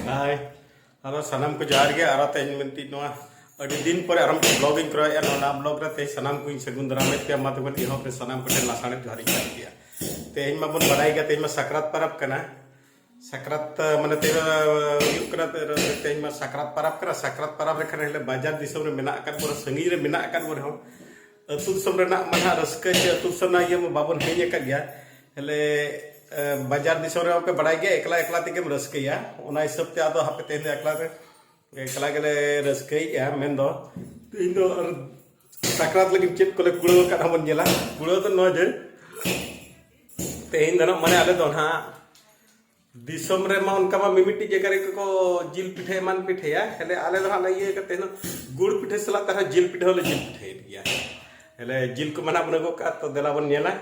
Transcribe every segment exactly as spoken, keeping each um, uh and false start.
ᱦᱟᱭ, ᱟᱨᱚ ᱥᱟᱱᱟᱢ ᱠᱚ ᱡᱚᱦᱟᱨ ᱜᱮ᱾ ᱟᱨᱚ ᱛᱮᱦᱮᱧ ᱢᱤᱫᱴᱤᱡ ᱱᱚᱣᱟ ᱟᱹᱰᱤ ᱫᱤᱱ ᱯᱚᱨᱮ ᱟᱨᱚ ᱢᱤᱫᱴᱤᱡ ᱵᱞᱚᱜ ᱤᱧ ᱠᱚᱨᱟᱣᱮᱫᱼᱟ᱾ ᱱᱚᱣᱟ ᱵᱞᱚᱜ ᱨᱮ ᱛᱮᱦᱮᱧ ᱥᱟᱱᱟᱢ ᱠᱚᱧ ᱥᱟᱹᱜᱩᱱ ᱫᱟᱨᱟᱢᱮᱫ ᱯᱮᱭᱟ᱾ ᱢᱟ ᱛᱚᱵᱮ ᱮᱦᱚᱵ ᱨᱮ ᱥᱟᱱᱟᱢ ᱠᱚᱴᱷᱮᱱ ᱞᱟᱥᱟᱲᱦᱮᱫ ᱡᱚᱦᱟᱨ ᱤᱧ ᱪᱟᱞ ᱠᱮᱜᱼᱟ᱾ ᱛᱮᱦᱮᱧ ᱢᱟᱵᱚᱱ ᱵᱟᱲᱟᱭ ᱜᱮᱭᱟ, ᱛᱮᱦᱮᱧ ᱢᱟ ᱥᱟᱠᱨᱟᱛ ᱯᱚᱨᱚᱵᱽ ᱠᱟᱱᱟ᱾ ᱥᱟᱠᱨᱟᱛ ᱢᱟᱱᱮ ᱛᱮᱦᱮᱧ ᱦᱩᱭᱩᱜ ᱠᱟᱱᱟ, ᱛᱮᱦᱮᱧ ᱢᱟ ᱥᱟᱠᱨᱟᱛ ᱯᱚᱨᱚᱵᱽ ᱠᱟᱱᱟ᱾ ᱥᱟᱠᱨᱟᱛ ᱯᱚᱨᱚᱵᱽ ᱨᱮ ᱠᱷᱟᱱ ᱦᱤᱞᱳᱜ ᱵᱟᱡᱟᱨ ᱫᱤᱥᱚᱢ ᱨᱮ ᱢᱮᱱᱟᱜ ᱟᱠᱟᱫ ᱵᱚᱱᱟ, ᱥᱟᱺᱜᱤᱧ ᱨᱮ ᱢᱮᱱᱟᱜ ᱟᱠᱟᱫ ᱵᱚᱱ ᱨᱮᱦᱚᱸ, ᱟᱹᱛᱩ ᱫᱤᱥᱚᱢ ᱨᱮᱱᱟᱜ ᱢᱟ ᱱᱟᱦᱟᱜ ᱨᱟᱹᱥᱠᱟᱹ ᱪᱮ ᱟᱹᱛᱩ ᱫᱤᱥᱚᱢ ᱨᱮᱱᱟᱜ ᱤᱭᱟᱹ ᱢᱟ ᱵᱟᱵᱚᱱ ᱦᱤᱲᱤᱧ ᱟᱠᱟᱫ ᱜᱮᱭᱟ᱾ ᱦᱮᱞᱮ, ᱮ, ᱵᱟᱡᱟᱨ ᱫᱤᱥᱚᱢ ᱨᱮᱦᱚᱸ ᱯᱮ ᱵᱟᱲᱟᱭ ᱜᱮᱭᱟ, ᱮᱠᱞᱟ ᱮᱠᱞᱟ ᱛᱮᱜᱮᱢ ᱨᱟᱹᱥᱠᱟᱹᱭᱟ᱾ ᱚᱱᱟ ᱦᱤᱥᱟᱹᱵ ᱛᱮ ᱟᱫᱚ ᱦᱟᱯᱮ ᱛᱮᱦᱮᱧ ᱫᱚ ᱮᱠᱞᱟ ᱨᱮ, ᱮᱠᱞᱟ ᱜᱮᱞᱮ ᱨᱟᱹᱥᱠᱟᱹᱭᱮᱫᱼᱟ᱾ ᱢᱮᱱᱫᱚ ᱛᱮᱦᱮᱧ ᱫᱚ ᱟᱨ ᱥᱟᱠᱨᱟᱛ ᱞᱟᱹᱜᱤᱫ ᱪᱮᱫ ᱠᱚᱞᱮ ᱠᱩᱲᱟᱹᱣ ᱟᱠᱟᱫ ᱦᱚᱸ ᱵᱚᱱ ᱧᱮᱞᱟ᱾ ᱠᱩᱲᱟᱹᱣ ᱫᱚ ᱱᱚᱣᱟ ᱡᱮ ᱛᱮᱦᱮᱧ ᱫᱚ ᱱᱟᱜ ᱢᱟᱱᱮ ᱟᱞᱮ ᱫᱚ ᱱᱟᱦᱟᱜ ᱫᱤᱥᱚᱢ ᱨᱮᱢᱟ ᱚᱱᱠᱟ ᱢᱟ ᱢᱤᱢᱤᱫᱴᱤᱡ ᱡᱟᱭᱜᱟ ᱨᱮ ᱠᱚ ᱡᱤᱞ ᱯᱤᱴᱷᱟᱹ ᱮᱢᱟᱱ ᱯᱤᱴᱷᱟᱹᱭᱟ, ᱦᱮᱞᱮ ᱟᱞᱮ ᱫᱚ ᱦᱟᱸᱜ ᱞᱮ ᱤᱭᱟᱹ ᱠᱟᱛᱮ ᱦᱚᱸ ᱜᱩᱲ ᱯᱤᱴᱷᱟᱹ ᱥᱟᱞᱟᱜ ᱛᱮ ᱟᱨᱦᱚᱸ ᱡᱤᱞ ᱯᱤᱴᱷᱟᱹ ᱦᱚᱸᱞᱮ ᱡᱤᱞ ᱯᱤᱴᱷᱟᱹᱭᱮᱫ ᱜᱮᱭᱟ᱾ ᱦᱮᱞᱮ ᱡᱤᱞ ᱠᱚ ᱢᱟ ᱱᱟᱦᱟᱜ ᱵᱚᱱ ᱟᱹᱜᱩ ᱠᱟᱜᱼᱟ, ᱛᱚ ᱫᱮᱞᱟ ᱵᱚᱱ ᱧᱮᱞᱟ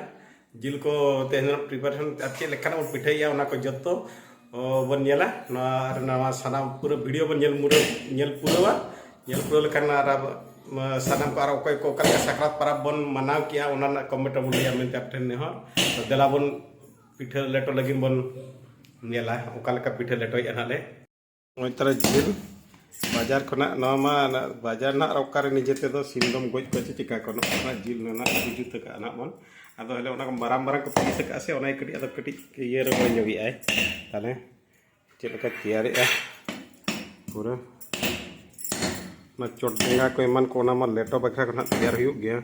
ᱡᱤᱞ ᱠᱚ ᱛᱮᱦᱮᱧ ᱯᱨᱤᱯᱟᱨᱮᱥᱚᱱ ᱟᱨ ᱪᱮᱫ ᱞᱮᱠᱟᱱᱟᱜ ᱵᱚᱱ ᱯᱤᱴᱷᱟᱹᱭᱮᱫᱼᱟ, ᱚᱱᱟ ᱠᱚ ᱡᱚᱛᱚ ᱚ, ᱵᱚᱱ ᱧᱮᱞᱟ᱾ ᱱᱚᱣᱟ ᱟᱨ ᱱᱚᱣᱟ ᱥᱟᱱᱟᱢ ᱯᱩᱨᱟᱹ ᱵᱷᱤᱰᱤᱭᱳ ᱵᱚᱱ ᱧᱮᱞ ᱢᱩᱨᱟᱹ ᱧᱮᱞ ᱯᱩᱨᱟᱹᱣᱟ᱾ ᱧᱮᱞ ᱯᱩᱨᱟᱹᱣ ᱞᱮᱠᱷᱟᱱ ᱟᱨ ᱟᱵᱚ, ᱢᱟ, ᱥᱟᱱᱟᱢ ᱠᱚ ᱟᱨ ᱚᱠᱚᱭ ᱠᱚ ᱚᱠᱟ ᱞᱮᱠᱟ ᱥᱟᱠᱨᱟᱛ ᱯᱚᱨᱚᱵᱽ ᱵᱚᱱ ᱢᱟᱱᱟᱣ ᱠᱮᱜᱼᱟ, ᱚᱱᱟ ᱨᱮᱱᱟᱜ ᱠᱚᱢᱮᱱᱴ ᱨᱮᱵᱚᱱ ᱞᱟᱹᱭᱟ ᱢᱮᱱᱛᱮ ᱟᱯᱮ ᱴᱷᱮᱱ ᱱᱮᱦᱚᱨ᱾ ᱛᱚ ᱫᱮᱞᱟ ᱵᱚᱱ ᱯᱤᱴᱷᱟᱹ ᱞᱮᱴᱚ ᱞᱟᱹᱜᱤᱫ ᱵᱚᱱ ᱧᱮᱞᱟ ᱚᱠᱟ ᱞᱮᱠᱟ ᱯᱤᱴᱷᱟᱹ ᱞᱮᱴᱚᱭᱮᱫᱼᱟ ᱱᱟᱦᱟᱜ ᱞᱮ᱾ ᱱᱚᱜᱼᱚᱭ ᱛᱟᱦᱞᱮ ᱡᱤᱞ ᱵᱟᱡᱟᱨ ᱠᱷᱚᱱᱟᱜ, ᱱᱚᱣᱟ ᱢᱟ ᱱᱟ-, ᱵᱟᱡᱟᱨ ᱨᱮᱱᱟᱜ ᱟᱨ ᱚᱠᱟᱨᱮ ᱱᱤᱡᱮ ᱛᱮᱫᱚ ᱥᱤᱢ ᱫᱚᱢ ᱜᱚᱡ ᱠᱚᱣᱟ ᱪᱮ ᱪᱤᱠᱟ ᱠᱚᱣᱟ? ᱱᱚᱜᱼᱚ ᱱᱚᱣᱟ ᱡᱤᱞ ᱨᱮᱱᱟᱜ ᱠᱚ ᱡᱩᱛ ᱟᱠᱟᱜᱼᱟ ᱱᱟᱦᱟᱜ ᱵᱚᱱ᱾ ᱟᱫᱚ ᱦᱮᱞᱮ ᱚᱱᱟ ᱠᱚ ᱢᱟᱨᱟᱝ ᱢᱟᱨᱟᱝ ᱠᱚ ᱯᱤᱥ ᱟᱠᱟᱜᱼᱟ ᱥᱮ, ᱚᱱᱟ ᱠᱟᱹᱴᱤᱡ ᱟᱫᱚ ᱠᱟᱹᱴᱤᱡ ᱤᱭᱟᱹ ᱨᱮ ᱵᱟᱹᱧ ᱧᱚᱜᱮᱜᱼᱟᱭ᱾ ᱛᱟᱦᱞᱮ ᱪᱮᱫ ᱞᱮᱠᱟ ᱛᱮᱭᱟᱨᱮᱜᱼᱟ ᱯᱩᱨᱟᱹ᱾ ᱚᱱᱟ ᱪᱚᱴ ᱰᱮᱸᱜᱟ ᱠᱚ ᱮᱢᱟᱱ ᱠᱚ, ᱚᱱᱟ ᱢᱟ ᱞᱮᱴᱚ ᱵᱟᱠᱷᱨᱟ ᱠᱚ ᱱᱟᱦᱟᱜ ᱛᱮᱭᱟᱨ ᱦᱩᱭᱩᱜ ᱜᱮᱭᱟ᱾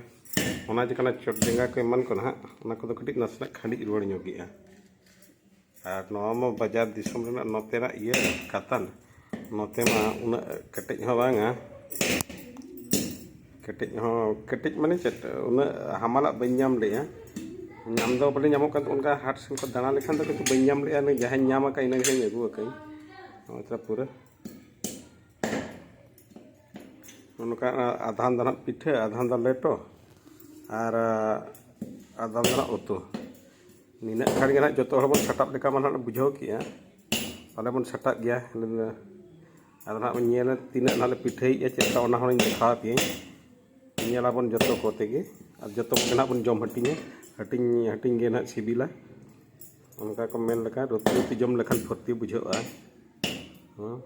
ᱚᱱᱟ ᱪᱤᱠᱟᱹ ᱚᱱᱟ ᱪᱚᱴ ᱰᱮᱸᱜᱟ ᱠᱚ ᱮᱢᱟᱱ ᱠᱚ ᱱᱟᱦᱟᱜ, ᱚᱱᱟ ᱠᱚᱫᱚ ᱠᱟᱹᱴᱤᱡ ᱱᱟᱥᱮᱱᱟᱜ ᱠᱷᱟᱹᱰᱤᱡ ᱨᱩᱣᱟᱹᱲ ᱧᱚᱜᱮᱜᱼᱟ᱾ ᱟᱨ ᱱᱚᱣᱟ ᱢᱟ ᱵᱟᱡᱟᱨ ᱫᱤᱥᱚᱢ ᱨᱮᱱᱟᱜ ᱱᱚᱛᱮᱱᱟᱜ ᱤᱭᱟᱹ ᱠᱟᱛᱟᱱ, ᱱᱚᱛᱮ ᱢᱟ ᱩᱱᱟᱹᱜ ᱠᱮᱴᱮᱡ ᱦᱚᱸ ᱵᱟᱝᱟ, ᱠᱮᱴᱮᱡ ᱦᱚᱸ ᱠᱮᱴᱮᱡ ᱢᱟᱱᱮ ᱪᱮᱫ, ᱩᱱᱟᱹᱜ ᱦᱟᱢᱟᱞᱟᱜ ᱵᱟᱹᱧ ᱧᱟᱢ ᱞᱮᱜᱼᱟ᱾ ᱧᱟᱢ ᱫᱚ ᱵᱚᱞᱮ ᱧᱟᱢᱚᱜ ᱠᱟᱱ ᱚᱱᱠᱟ ᱦᱟᱴ ᱥᱮᱱ ᱠᱷᱚᱱ ᱫᱟᱬᱟ ᱞᱮᱠᱷᱟᱱ ᱫᱚ ᱠᱤᱱᱛᱩ ᱵᱟᱹᱧ ᱧᱟᱢ ᱞᱮᱜᱼᱟ᱾ ᱤᱱᱟᱹ ᱡᱟᱦᱟᱸᱧ ᱧᱟᱢ ᱟᱠᱟᱫ ᱤᱱᱟᱹ ᱜᱮᱧ ᱟᱹᱜᱩ ᱟᱠᱟᱫᱟᱹᱧ᱾ ᱱᱚᱜᱼᱚᱭ ᱛᱟᱨᱟ ᱯᱩᱨᱟᱹ ᱱᱚᱝᱠᱟ ᱟᱫᱷᱟᱱ ᱫᱚ ᱱᱟᱦᱟᱜ ᱯᱤᱴᱷᱟᱹ, ᱟᱫᱷᱟᱱ ᱫᱚ ᱞᱮᱴᱚ, ᱟᱨ ᱟᱫᱷᱟᱱ ᱫᱚ ᱱᱟᱦᱟᱜ ᱩᱛᱩ᱾ ᱱᱤᱱᱟᱹᱜ ᱜᱟᱱ ᱜᱮ ᱱᱟᱦᱟᱜ ᱡᱚᱛᱚ ᱦᱚᱲ ᱵᱚᱱ ᱥᱟᱴᱟᱯ ᱞᱮᱠᱟ ᱢᱟ ᱱᱟᱦᱟᱜ ᱞᱮ ᱵᱩᱡᱷᱟᱹᱣ ᱠᱮᱜᱼᱟ᱾ ᱯᱟᱞᱮ ᱵᱚᱱ ᱥᱟᱴᱟᱯ ᱜᱮᱭᱟ᱾ ᱟᱫᱚ ᱱᱟᱦᱟᱜ ᱵᱚᱱ ᱧᱮᱞᱟ ᱛᱤᱱᱟᱹᱜ ᱱᱟᱦᱟᱜ ᱞᱮ ᱯᱤᱴᱷᱟᱹᱭᱮᱫᱼᱟ, ᱪᱮᱫ ᱞᱮᱠᱟ, ᱚᱱᱟ ᱦᱚᱸᱧ ᱫᱮᱠᱷᱟᱣ ᱟᱯᱮᱭᱟᱹᱧ᱾ ᱧᱮᱞᱟᱵᱚᱱ ᱡᱚᱛᱚ ᱠᱚᱛᱮ ᱜᱮ, ᱟᱨ ᱡᱚᱛᱚ ᱠᱚᱜᱮ ᱱᱟᱦᱟᱜ ᱵᱚᱱ ᱡᱚᱢ ᱦᱟᱹᱴᱤᱧᱟ᱾ ᱦᱟᱹᱴᱤᱧ ᱦᱟᱹᱴᱤᱧ ᱜᱮ ᱱᱟᱦᱟᱜ ᱥᱤᱵᱤᱞᱟ᱾ ᱚᱱᱠᱟ ᱠᱚ ᱢᱮᱱ ᱞᱮᱠᱷᱟᱱ ᱨᱩᱴᱤ ᱨᱩᱴᱤ ᱡᱚᱢ ᱞᱮᱠᱷᱟᱱ ᱯᱷᱩᱨᱛᱤ ᱵᱩᱡᱷᱟᱹᱜᱼᱟ᱾ ᱦᱩᱸ᱾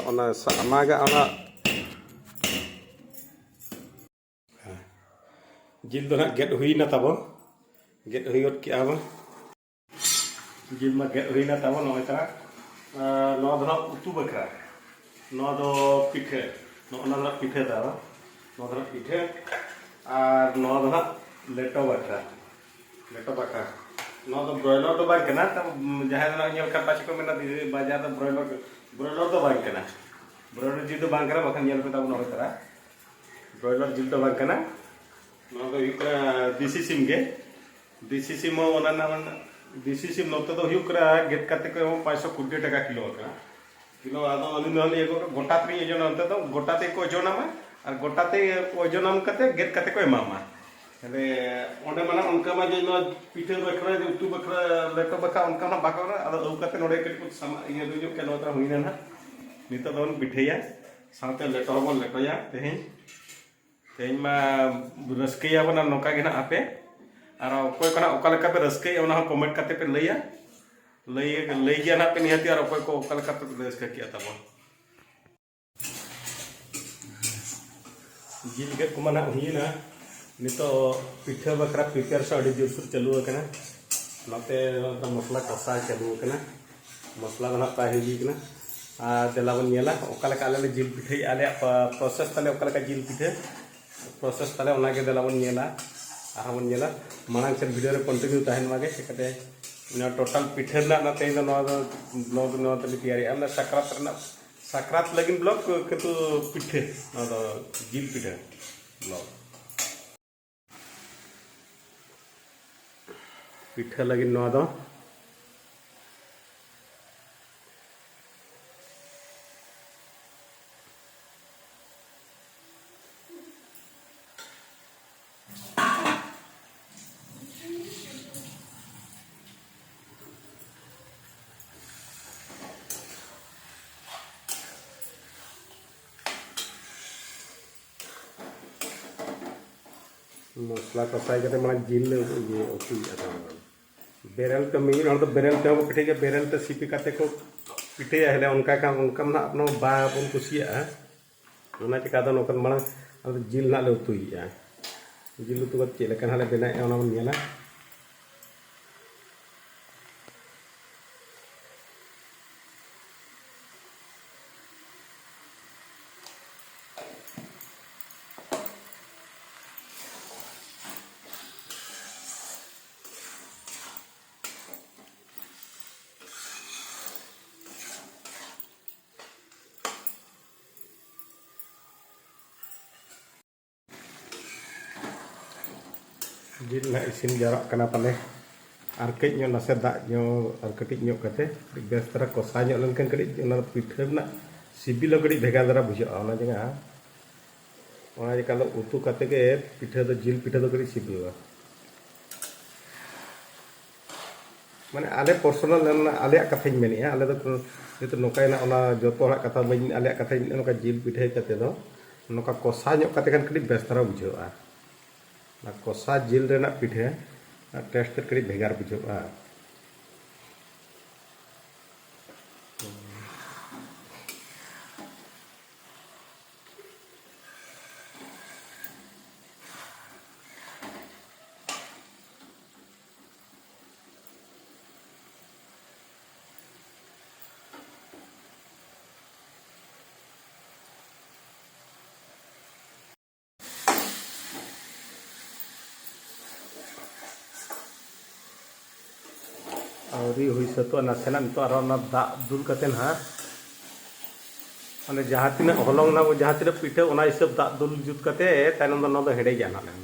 ᱚᱱᱟ ᱥᱟᱢᱟᱜᱟᱜ ᱚᱱᱟ ᱡᱤᱞ ᱫᱚ ᱱᱟᱜ ᱜᱮᱫ ᱦᱩᱭᱱᱟ ᱛᱟᱵᱚ, ᱜᱮᱫ ᱦᱩᱭ ᱜᱚᱫ ᱠᱮᱜᱼᱟ ᱵᱚ᱾ ᱡᱤᱞ ᱢᱟ ᱜᱮᱫ ᱦᱩᱭᱱᱟ ᱛᱟᱵᱚ, ᱱᱚᱜᱼᱚᱭ ᱛᱟᱨᱟ᱾ ᱟᱨ ᱱᱚᱣᱟ ᱫᱚ ᱱᱟᱜ ᱩᱛᱩ ᱵᱟᱠᱷᱨᱟ, ᱱᱚᱣᱟ ᱫᱚ ᱯᱤᱴᱷᱟᱹ, ᱱᱚᱜᱼᱚ ᱱᱟ ᱫᱚ ᱱᱟᱜ ᱯᱤᱴᱷᱟᱹ ᱛᱟᱵᱚ, ᱱᱚᱣᱟ ᱫᱚ ᱱᱟᱜ ᱯᱤᱴᱷᱟᱹ᱾ ᱟᱨ ᱱᱚᱣᱟ ᱫᱚ ᱱᱟᱜ ᱞᱮᱴᱚ ᱵᱟᱠᱷᱨᱟ, ᱞᱮᱴᱚ ᱵᱟᱠᱷᱨᱟ᱾ ᱱᱚᱣᱟ ᱫᱚ ᱵᱨᱚᱭᱞᱟᱨ ᱫᱚ ᱵᱟᱝ ᱠᱟᱱᱟ, ᱛᱚ ᱡᱟᱦᱟᱸᱭ ᱫᱚ ᱱᱟᱜ ᱧᱮᱞ ᱠᱷᱟᱱ ᱯᱟᱪᱮ ᱠᱚ ᱢᱮᱱᱟ, "ᱫᱤᱫᱤ, ᱵᱟᱡᱟᱨ ᱫᱚ ᱵᱨᱚᱭᱞᱟᱨ", ᱵᱨᱚᱭᱞᱟᱨ ᱫᱚ ᱵᱟᱝ ᱠᱟᱱᱟ, ᱵᱨᱚᱭᱞᱟᱨ ᱡᱤᱞ ᱫᱚ ᱵᱟᱝ ᱠᱟᱱᱟ, ᱵᱟᱠᱷᱟᱱ ᱧᱮᱞ ᱯᱮ ᱛᱟᱵᱚ ᱱᱚᱜᱼᱚᱭ ᱛᱟᱨᱟ᱾ ᱵᱨᱚᱭᱞᱟᱨ ᱡᱤᱞ ᱫᱚ ᱵᱟᱝ ᱠᱟᱱᱟ, ᱱᱚᱣᱟ ᱫᱚ ᱦᱩᱭᱩᱜ ᱠᱟᱱᱟ ᱫᱮᱥᱤ ᱥᱤᱢ ᱜᱮ᱾ ᱫᱮᱥᱤ ᱥᱤᱢ ᱦᱚᱸ ᱚᱱᱟ ᱨᱮᱱᱟᱜ, ᱚᱱᱟ ᱫᱮᱥᱤ ᱥᱤᱢ ᱱᱚᱛᱮ ᱫᱚ ᱦᱩᱭᱩᱜ ᱠᱟᱱᱟ ᱜᱮᱫ ᱠᱟᱛᱮ ᱠᱚ ᱮᱢᱚᱜ ᱯᱟᱸᱪᱥᱚ ᱠᱩᱲᱤ ᱴᱟᱠᱟ ᱠᱤᱞᱳ ᱟᱠᱟᱱᱟ᱾ ᱠᱤᱞᱳ ᱟᱫᱚ ᱟᱹᱞᱤᱧ ᱫᱚ ᱞᱟᱹᱭ ᱟᱠᱚ ᱜᱚᱴᱟ ᱛᱮᱞᱤᱧ ᱳᱡᱚᱱᱟ, ᱚᱱᱛᱮ ᱫᱚ ᱜᱚᱴᱟ ᱛᱮᱜᱮ ᱠᱚ ᱳᱡᱚᱱᱟᱢᱟ ᱟᱨ ᱜᱚᱴᱟ ᱛᱮ ᱳᱡᱚᱱᱟᱢ ᱠᱟᱛᱮ ᱜᱮᱫ ᱠᱟᱛᱮ ᱠᱚ ᱮᱢᱟᱢᱟ᱾ ᱛᱟᱦᱞᱮ ᱚᱸᱰᱮ ᱢᱟ ᱱᱟᱜ ᱚᱱᱠᱟ ᱢᱟ ᱡᱮ ᱱᱚᱣᱟ ᱯᱤᱴᱷᱟᱹ ᱵᱟᱠᱷᱨᱟ, ᱩᱛᱩ ᱵᱟᱠᱷᱨᱟ, ᱞᱮᱴᱚ ᱵᱟᱠᱷᱨᱟ ᱚᱱᱠᱟ ᱢᱟ ᱵᱟᱠᱚ ᱚᱨᱟ᱾ ᱟᱫᱚ ᱟᱹᱜᱩ ᱠᱟᱛᱮ ᱱᱚᱰᱮ ᱠᱟᱹᱴᱤᱡ ᱠᱚ ᱥᱟᱢᱟ-, ᱤᱭᱟᱹ ᱧᱚᱜ ᱠᱮᱫ, ᱱᱚᱣᱟ ᱫᱚ ᱦᱩᱭᱱᱟ ᱱᱟᱜ᱾ ᱱᱤᱛᱚᱜ ᱫᱚᱵᱚᱱ ᱯᱤᱴᱷᱟᱹᱭᱟ, ᱥᱟᱶᱛᱮ ᱞᱮᱴᱚ ᱦᱚᱸᱵᱚᱱ ᱞᱮᱴᱚᱭᱟ ᱛᱮᱦᱮᱧ᱾ ᱛᱮᱦᱮᱧ ᱢᱟ ᱨᱟᱹᱥᱠᱟᱹᱭᱟᱵᱚᱱ ᱟᱨ ᱱᱚᱝᱠᱟ ᱜᱮ ᱱᱟᱜ ᱟᱯᱮ᱾ ᱟᱨ ᱚᱠᱚᱭ ᱠᱚ ᱱᱟᱜ ᱚᱠᱟ ᱞᱮᱠᱟ ᱯᱮ ᱨᱟᱹᱥᱠᱟᱹᱭᱟ, ᱚᱱᱟ ᱦᱚᱸ ᱠᱚᱢᱮᱱᱴ ᱠᱟᱛᱮ ᱯᱮ ᱞᱟᱹᱭᱟ᱾ ᱞᱟᱹᱭ, ᱞᱟᱹᱭ ᱜᱮᱭᱟ ᱱᱟᱜ ᱯᱮ ᱱᱤᱦᱟᱹᱛ, ᱟᱨ ᱚᱠᱚᱭ ᱠᱚ ᱚᱠᱟ ᱞᱮᱠᱟ ᱯᱮ ᱨᱟᱹᱥᱠᱟᱹ ᱠᱮᱜᱼᱟ ᱛᱟᱵᱚᱱ᱾ ᱡᱤᱞ ᱜᱮᱫ ᱠᱚᱢᱟ ᱱᱟᱜ ᱦᱩᱭᱮᱱᱟ᱾ ᱱᱤᱛᱚᱜ ᱯᱤᱴᱷᱟᱹ ᱵᱟᱠᱷᱨᱟ ᱯᱨᱤᱯᱟᱨᱮᱥᱚᱱ ᱟᱹᱰᱤ ᱡᱳᱨᱥᱳᱨ ᱪᱟᱹᱞᱩ ᱟᱠᱟᱱᱟ᱾ ᱱᱚᱛᱮ ᱢᱚᱥᱞᱟ ᱠᱚᱥᱟᱣ ᱪᱟᱹᱞᱩ ᱟᱠᱟᱱᱟ᱾ ᱢᱚᱥᱞᱟ ᱫᱚ ᱱᱟᱜ ᱯᱨᱟᱭ ᱦᱩᱭ ᱤᱫᱤ ᱠᱟᱱᱟ᱾ ᱟᱨ ᱫᱮᱞᱟ ᱵᱚᱱ ᱧᱮᱞᱟ ᱚᱠᱟ ᱞᱮᱠᱟ ᱟᱞᱮ ᱞᱮ ᱡᱤᱞ ᱯᱤᱴᱷᱟᱹᱭᱮᱫᱼᱟ, ᱟᱞᱮᱭᱟᱜ ᱯᱨᱚ-, ᱯᱨᱚᱥᱮᱥ ᱛᱟᱞᱮ ᱚᱠᱟ ᱞᱮᱠᱟ ᱡᱤᱞ ᱯᱤᱴᱷᱟᱹ ᱯᱨᱚᱥᱮᱥ ᱛᱟᱞᱮ, ᱚᱱᱟᱜᱮ ᱫᱮᱞᱟ ᱵᱚᱱ ᱧᱮᱞᱟ᱾ ᱟᱨᱦᱚᱸ ᱵᱚᱱ ᱧᱮᱞᱟ, ᱢᱟᱲᱟᱝ ᱥᱮᱫ ᱵᱷᱤᱰᱤᱭᱳ ᱨᱮ ᱠᱚᱱᱴᱤᱱᱤᱭᱩ ᱛᱟᱦᱮᱱ ᱢᱟᱜᱮ᱾ ᱪᱤᱠᱟᱹᱛᱮ ᱱᱚᱣᱟ ᱴᱳᱴᱟᱞ ᱯᱤᱴᱷᱟᱹ ᱨᱮᱱᱟᱜ ᱱᱚᱣᱟ ᱛᱮᱦᱮᱧ ᱫᱚ ᱱᱚᱣᱟ ᱫᱚ ᱵᱞᱚᱜ ᱱᱚᱣᱟ ᱛᱮᱞᱮ ᱛᱮᱭᱟᱨᱮᱜᱼᱟ, ᱢᱟᱱᱮ ᱥᱟᱠᱨᱟᱛ ᱨᱮᱱᱟᱜ, ᱥᱟᱠᱨᱟᱛ ᱞᱟᱹᱜᱤᱫ ᱵᱞᱚᱜ, ᱠᱤᱱᱛᱩ ᱯᱤᱴᱷᱟᱹ, ᱱᱚᱣᱟ ᱫᱚ ᱡᱤᱞ ᱯᱤᱴᱷᱟᱹ ᱵᱞᱚᱜ᱾ ᱯᱤᱴᱷᱟᱹ ᱞᱟᱹᱜᱤᱫ ᱱᱚᱣᱟ ᱫᱚ᱾ ᱢᱚᱥᱞᱟ ᱠᱚᱥᱟᱭ ᱠᱟᱛᱮ ᱢᱟᱲᱟᱝ ᱡᱤᱞ ᱞᱮ ᱤᱭᱟᱹ ᱩᱛᱩᱭᱮᱫᱼᱟ ᱛᱟᱵᱚᱱ᱾ ᱵᱮᱨᱮᱞ ᱛᱮ, ᱢᱤᱫ ᱦᱚᱲ ᱫᱚ ᱵᱮᱨᱮᱞ ᱛᱮᱦᱚᱸ ᱠᱚ ᱯᱤᱴᱷᱟᱹᱭ ᱜᱮᱭᱟ, ᱵᱮᱨᱮᱞ ᱛᱮ ᱥᱤᱯᱤ ᱠᱟᱛᱮ ᱠᱚ ᱯᱤᱴᱷᱟᱹᱭᱟ᱾ ᱦᱮᱞᱮ ᱚᱱᱠᱟ ᱠᱷᱟᱱ ᱚᱱᱠᱟ ᱢᱟ ᱱᱟᱦᱟᱜ ᱟᱵᱚ ᱵᱟᱵᱚᱱ ᱠᱩᱥᱤᱭᱟᱜᱼᱟ᱾ ᱚᱱᱟ ᱪᱤᱠᱟ ᱫᱚ ᱱᱚᱝᱠᱟᱱ ᱢᱟᱲᱟᱝ ᱟᱫᱚ ᱡᱤᱞ ᱱᱟᱦᱟᱜ ᱞᱮ ᱩᱛᱩᱭᱮᱫᱼᱟ᱾ ᱡᱤᱞ ᱩᱛᱩ ᱠᱟᱛᱮ ᱪᱮᱫ ᱞᱮᱠᱟ ᱱᱟᱦᱟᱜ ᱞᱮ ᱵᱮᱱᱟᱣᱮᱫᱼᱟ, ᱚᱱᱟ ᱵᱚᱱ ᱧᱮᱞᱟ᱾ ᱡᱤᱞ ᱱᱟᱜ ᱤᱥᱤᱱ ᱡᱟᱣᱨᱟᱜ ᱠᱟᱱᱟ ᱯᱟᱞᱮ᱾ ᱟᱨ ᱠᱟᱹᱡ ᱧᱚᱜ ᱱᱟᱥᱮ ᱫᱟᱜ ᱧᱚᱜ ᱟᱨ ᱠᱟᱹᱴᱤᱡ ᱧᱚᱜ ᱠᱟᱛᱮ ᱵᱮᱥ ᱫᱷᱟᱨᱟ ᱠᱚᱥᱟᱣ ᱧᱚᱜ ᱞᱮᱱᱠᱷᱟᱱ ᱠᱟᱹᱴᱤᱡ ᱚᱱᱟ ᱯᱤᱴᱷᱟᱹ ᱨᱮᱱᱟᱜ ᱥᱤᱵᱤᱞ ᱦᱚᱸ ᱠᱟᱹᱴᱤᱡ ᱵᱷᱮᱜᱟᱨ ᱫᱷᱟᱨᱟ ᱵᱩᱡᱷᱟᱹᱜᱼᱟ᱾ ᱚᱱᱟ ᱡᱟᱦᱟᱸ, ᱚᱱᱟ ᱪᱮᱠᱟ ᱫᱚ ᱩᱛᱩ ᱠᱟᱛᱮ ᱜᱮ ᱯᱤᱴᱷᱟᱹ ᱫᱚ, ᱡᱤᱞ ᱯᱤᱴᱷᱟᱹ ᱫᱚ ᱠᱟᱹᱴᱤᱡ ᱥᱤᱵᱤᱞᱟ᱾ ᱢᱟᱱᱮ ᱟᱞᱮ personal ᱟᱞᱮᱭᱟᱜ ᱠᱟᱛᱷᱟᱧ ᱢᱮᱱᱮᱫᱼᱟ, ᱟᱞᱮ ᱫᱚ ᱱᱤᱛᱚᱜ ᱱᱚᱝᱠᱟᱭᱮᱱᱟ, ᱚᱱᱟ ᱡᱚᱛᱚ ᱦᱚᱲᱟᱜ ᱠᱟᱛᱷᱟ ᱵᱟᱹᱧ, ᱟᱞᱮᱭᱟᱜ ᱠᱟᱛᱷᱟᱧ ᱱᱚᱝᱠᱟ ᱡᱤᱞ ᱯᱤᱴᱷᱟᱹ ᱠᱟᱛᱮ ᱫᱚ ᱱᱚᱝᱠᱟ ᱠᱚᱥᱟ ᱧᱚᱜ ᱠᱟᱛᱮ ᱠᱷᱟᱱ ᱠᱟᱹᱴᱤᱡ ᱵᱮᱥ ᱫᱷᱟᱨᱟ ᱵᱩᱡᱷᱟᱹᱜᱼᱟ᱾ ᱚᱱᱟ ᱠᱚᱥᱟ ᱡᱤᱞ ᱨᱮᱱᱟᱜ ᱯᱤᱴᱷᱟᱹ ᱴᱮᱥᱴ ᱛᱮᱫ ᱠᱟᱹᱴᱤᱡ ᱵᱷᱮᱜᱟᱨ ᱵᱩᱡᱷᱟᱹᱜᱼᱟ᱾ ᱟᱹᱣᱨᱤ ᱦᱩᱭ ᱥᱟᱹᱛᱚᱜᱼᱟ, ᱱᱟᱥᱮᱱᱟᱜ ᱱᱤᱛᱚᱜ ᱟᱨᱚ ᱚᱱᱟ ᱫᱟᱜ ᱫᱩᱞ ᱠᱟᱛᱮ ᱱᱟᱦᱟᱜ, ᱢᱟᱱᱮ ᱡᱟᱦᱟᱸ ᱛᱤᱱᱟᱹᱜ ᱦᱚᱞᱚᱝ ᱱᱟᱜ, ᱡᱟᱦᱟᱸ ᱛᱤᱱᱟᱹᱜ ᱯᱤᱴᱷᱟᱹ, ᱚᱱᱟ ᱦᱤᱥᱟᱹᱵ ᱫᱟᱜ ᱫᱩᱞ ᱡᱩᱛ ᱠᱟᱛᱮ ᱛᱟᱭᱱᱚᱢ ᱫᱚ ᱱᱚᱣᱟ ᱫᱚ ᱦᱮᱰᱮᱡᱟ ᱱᱟᱦᱟᱜ᱾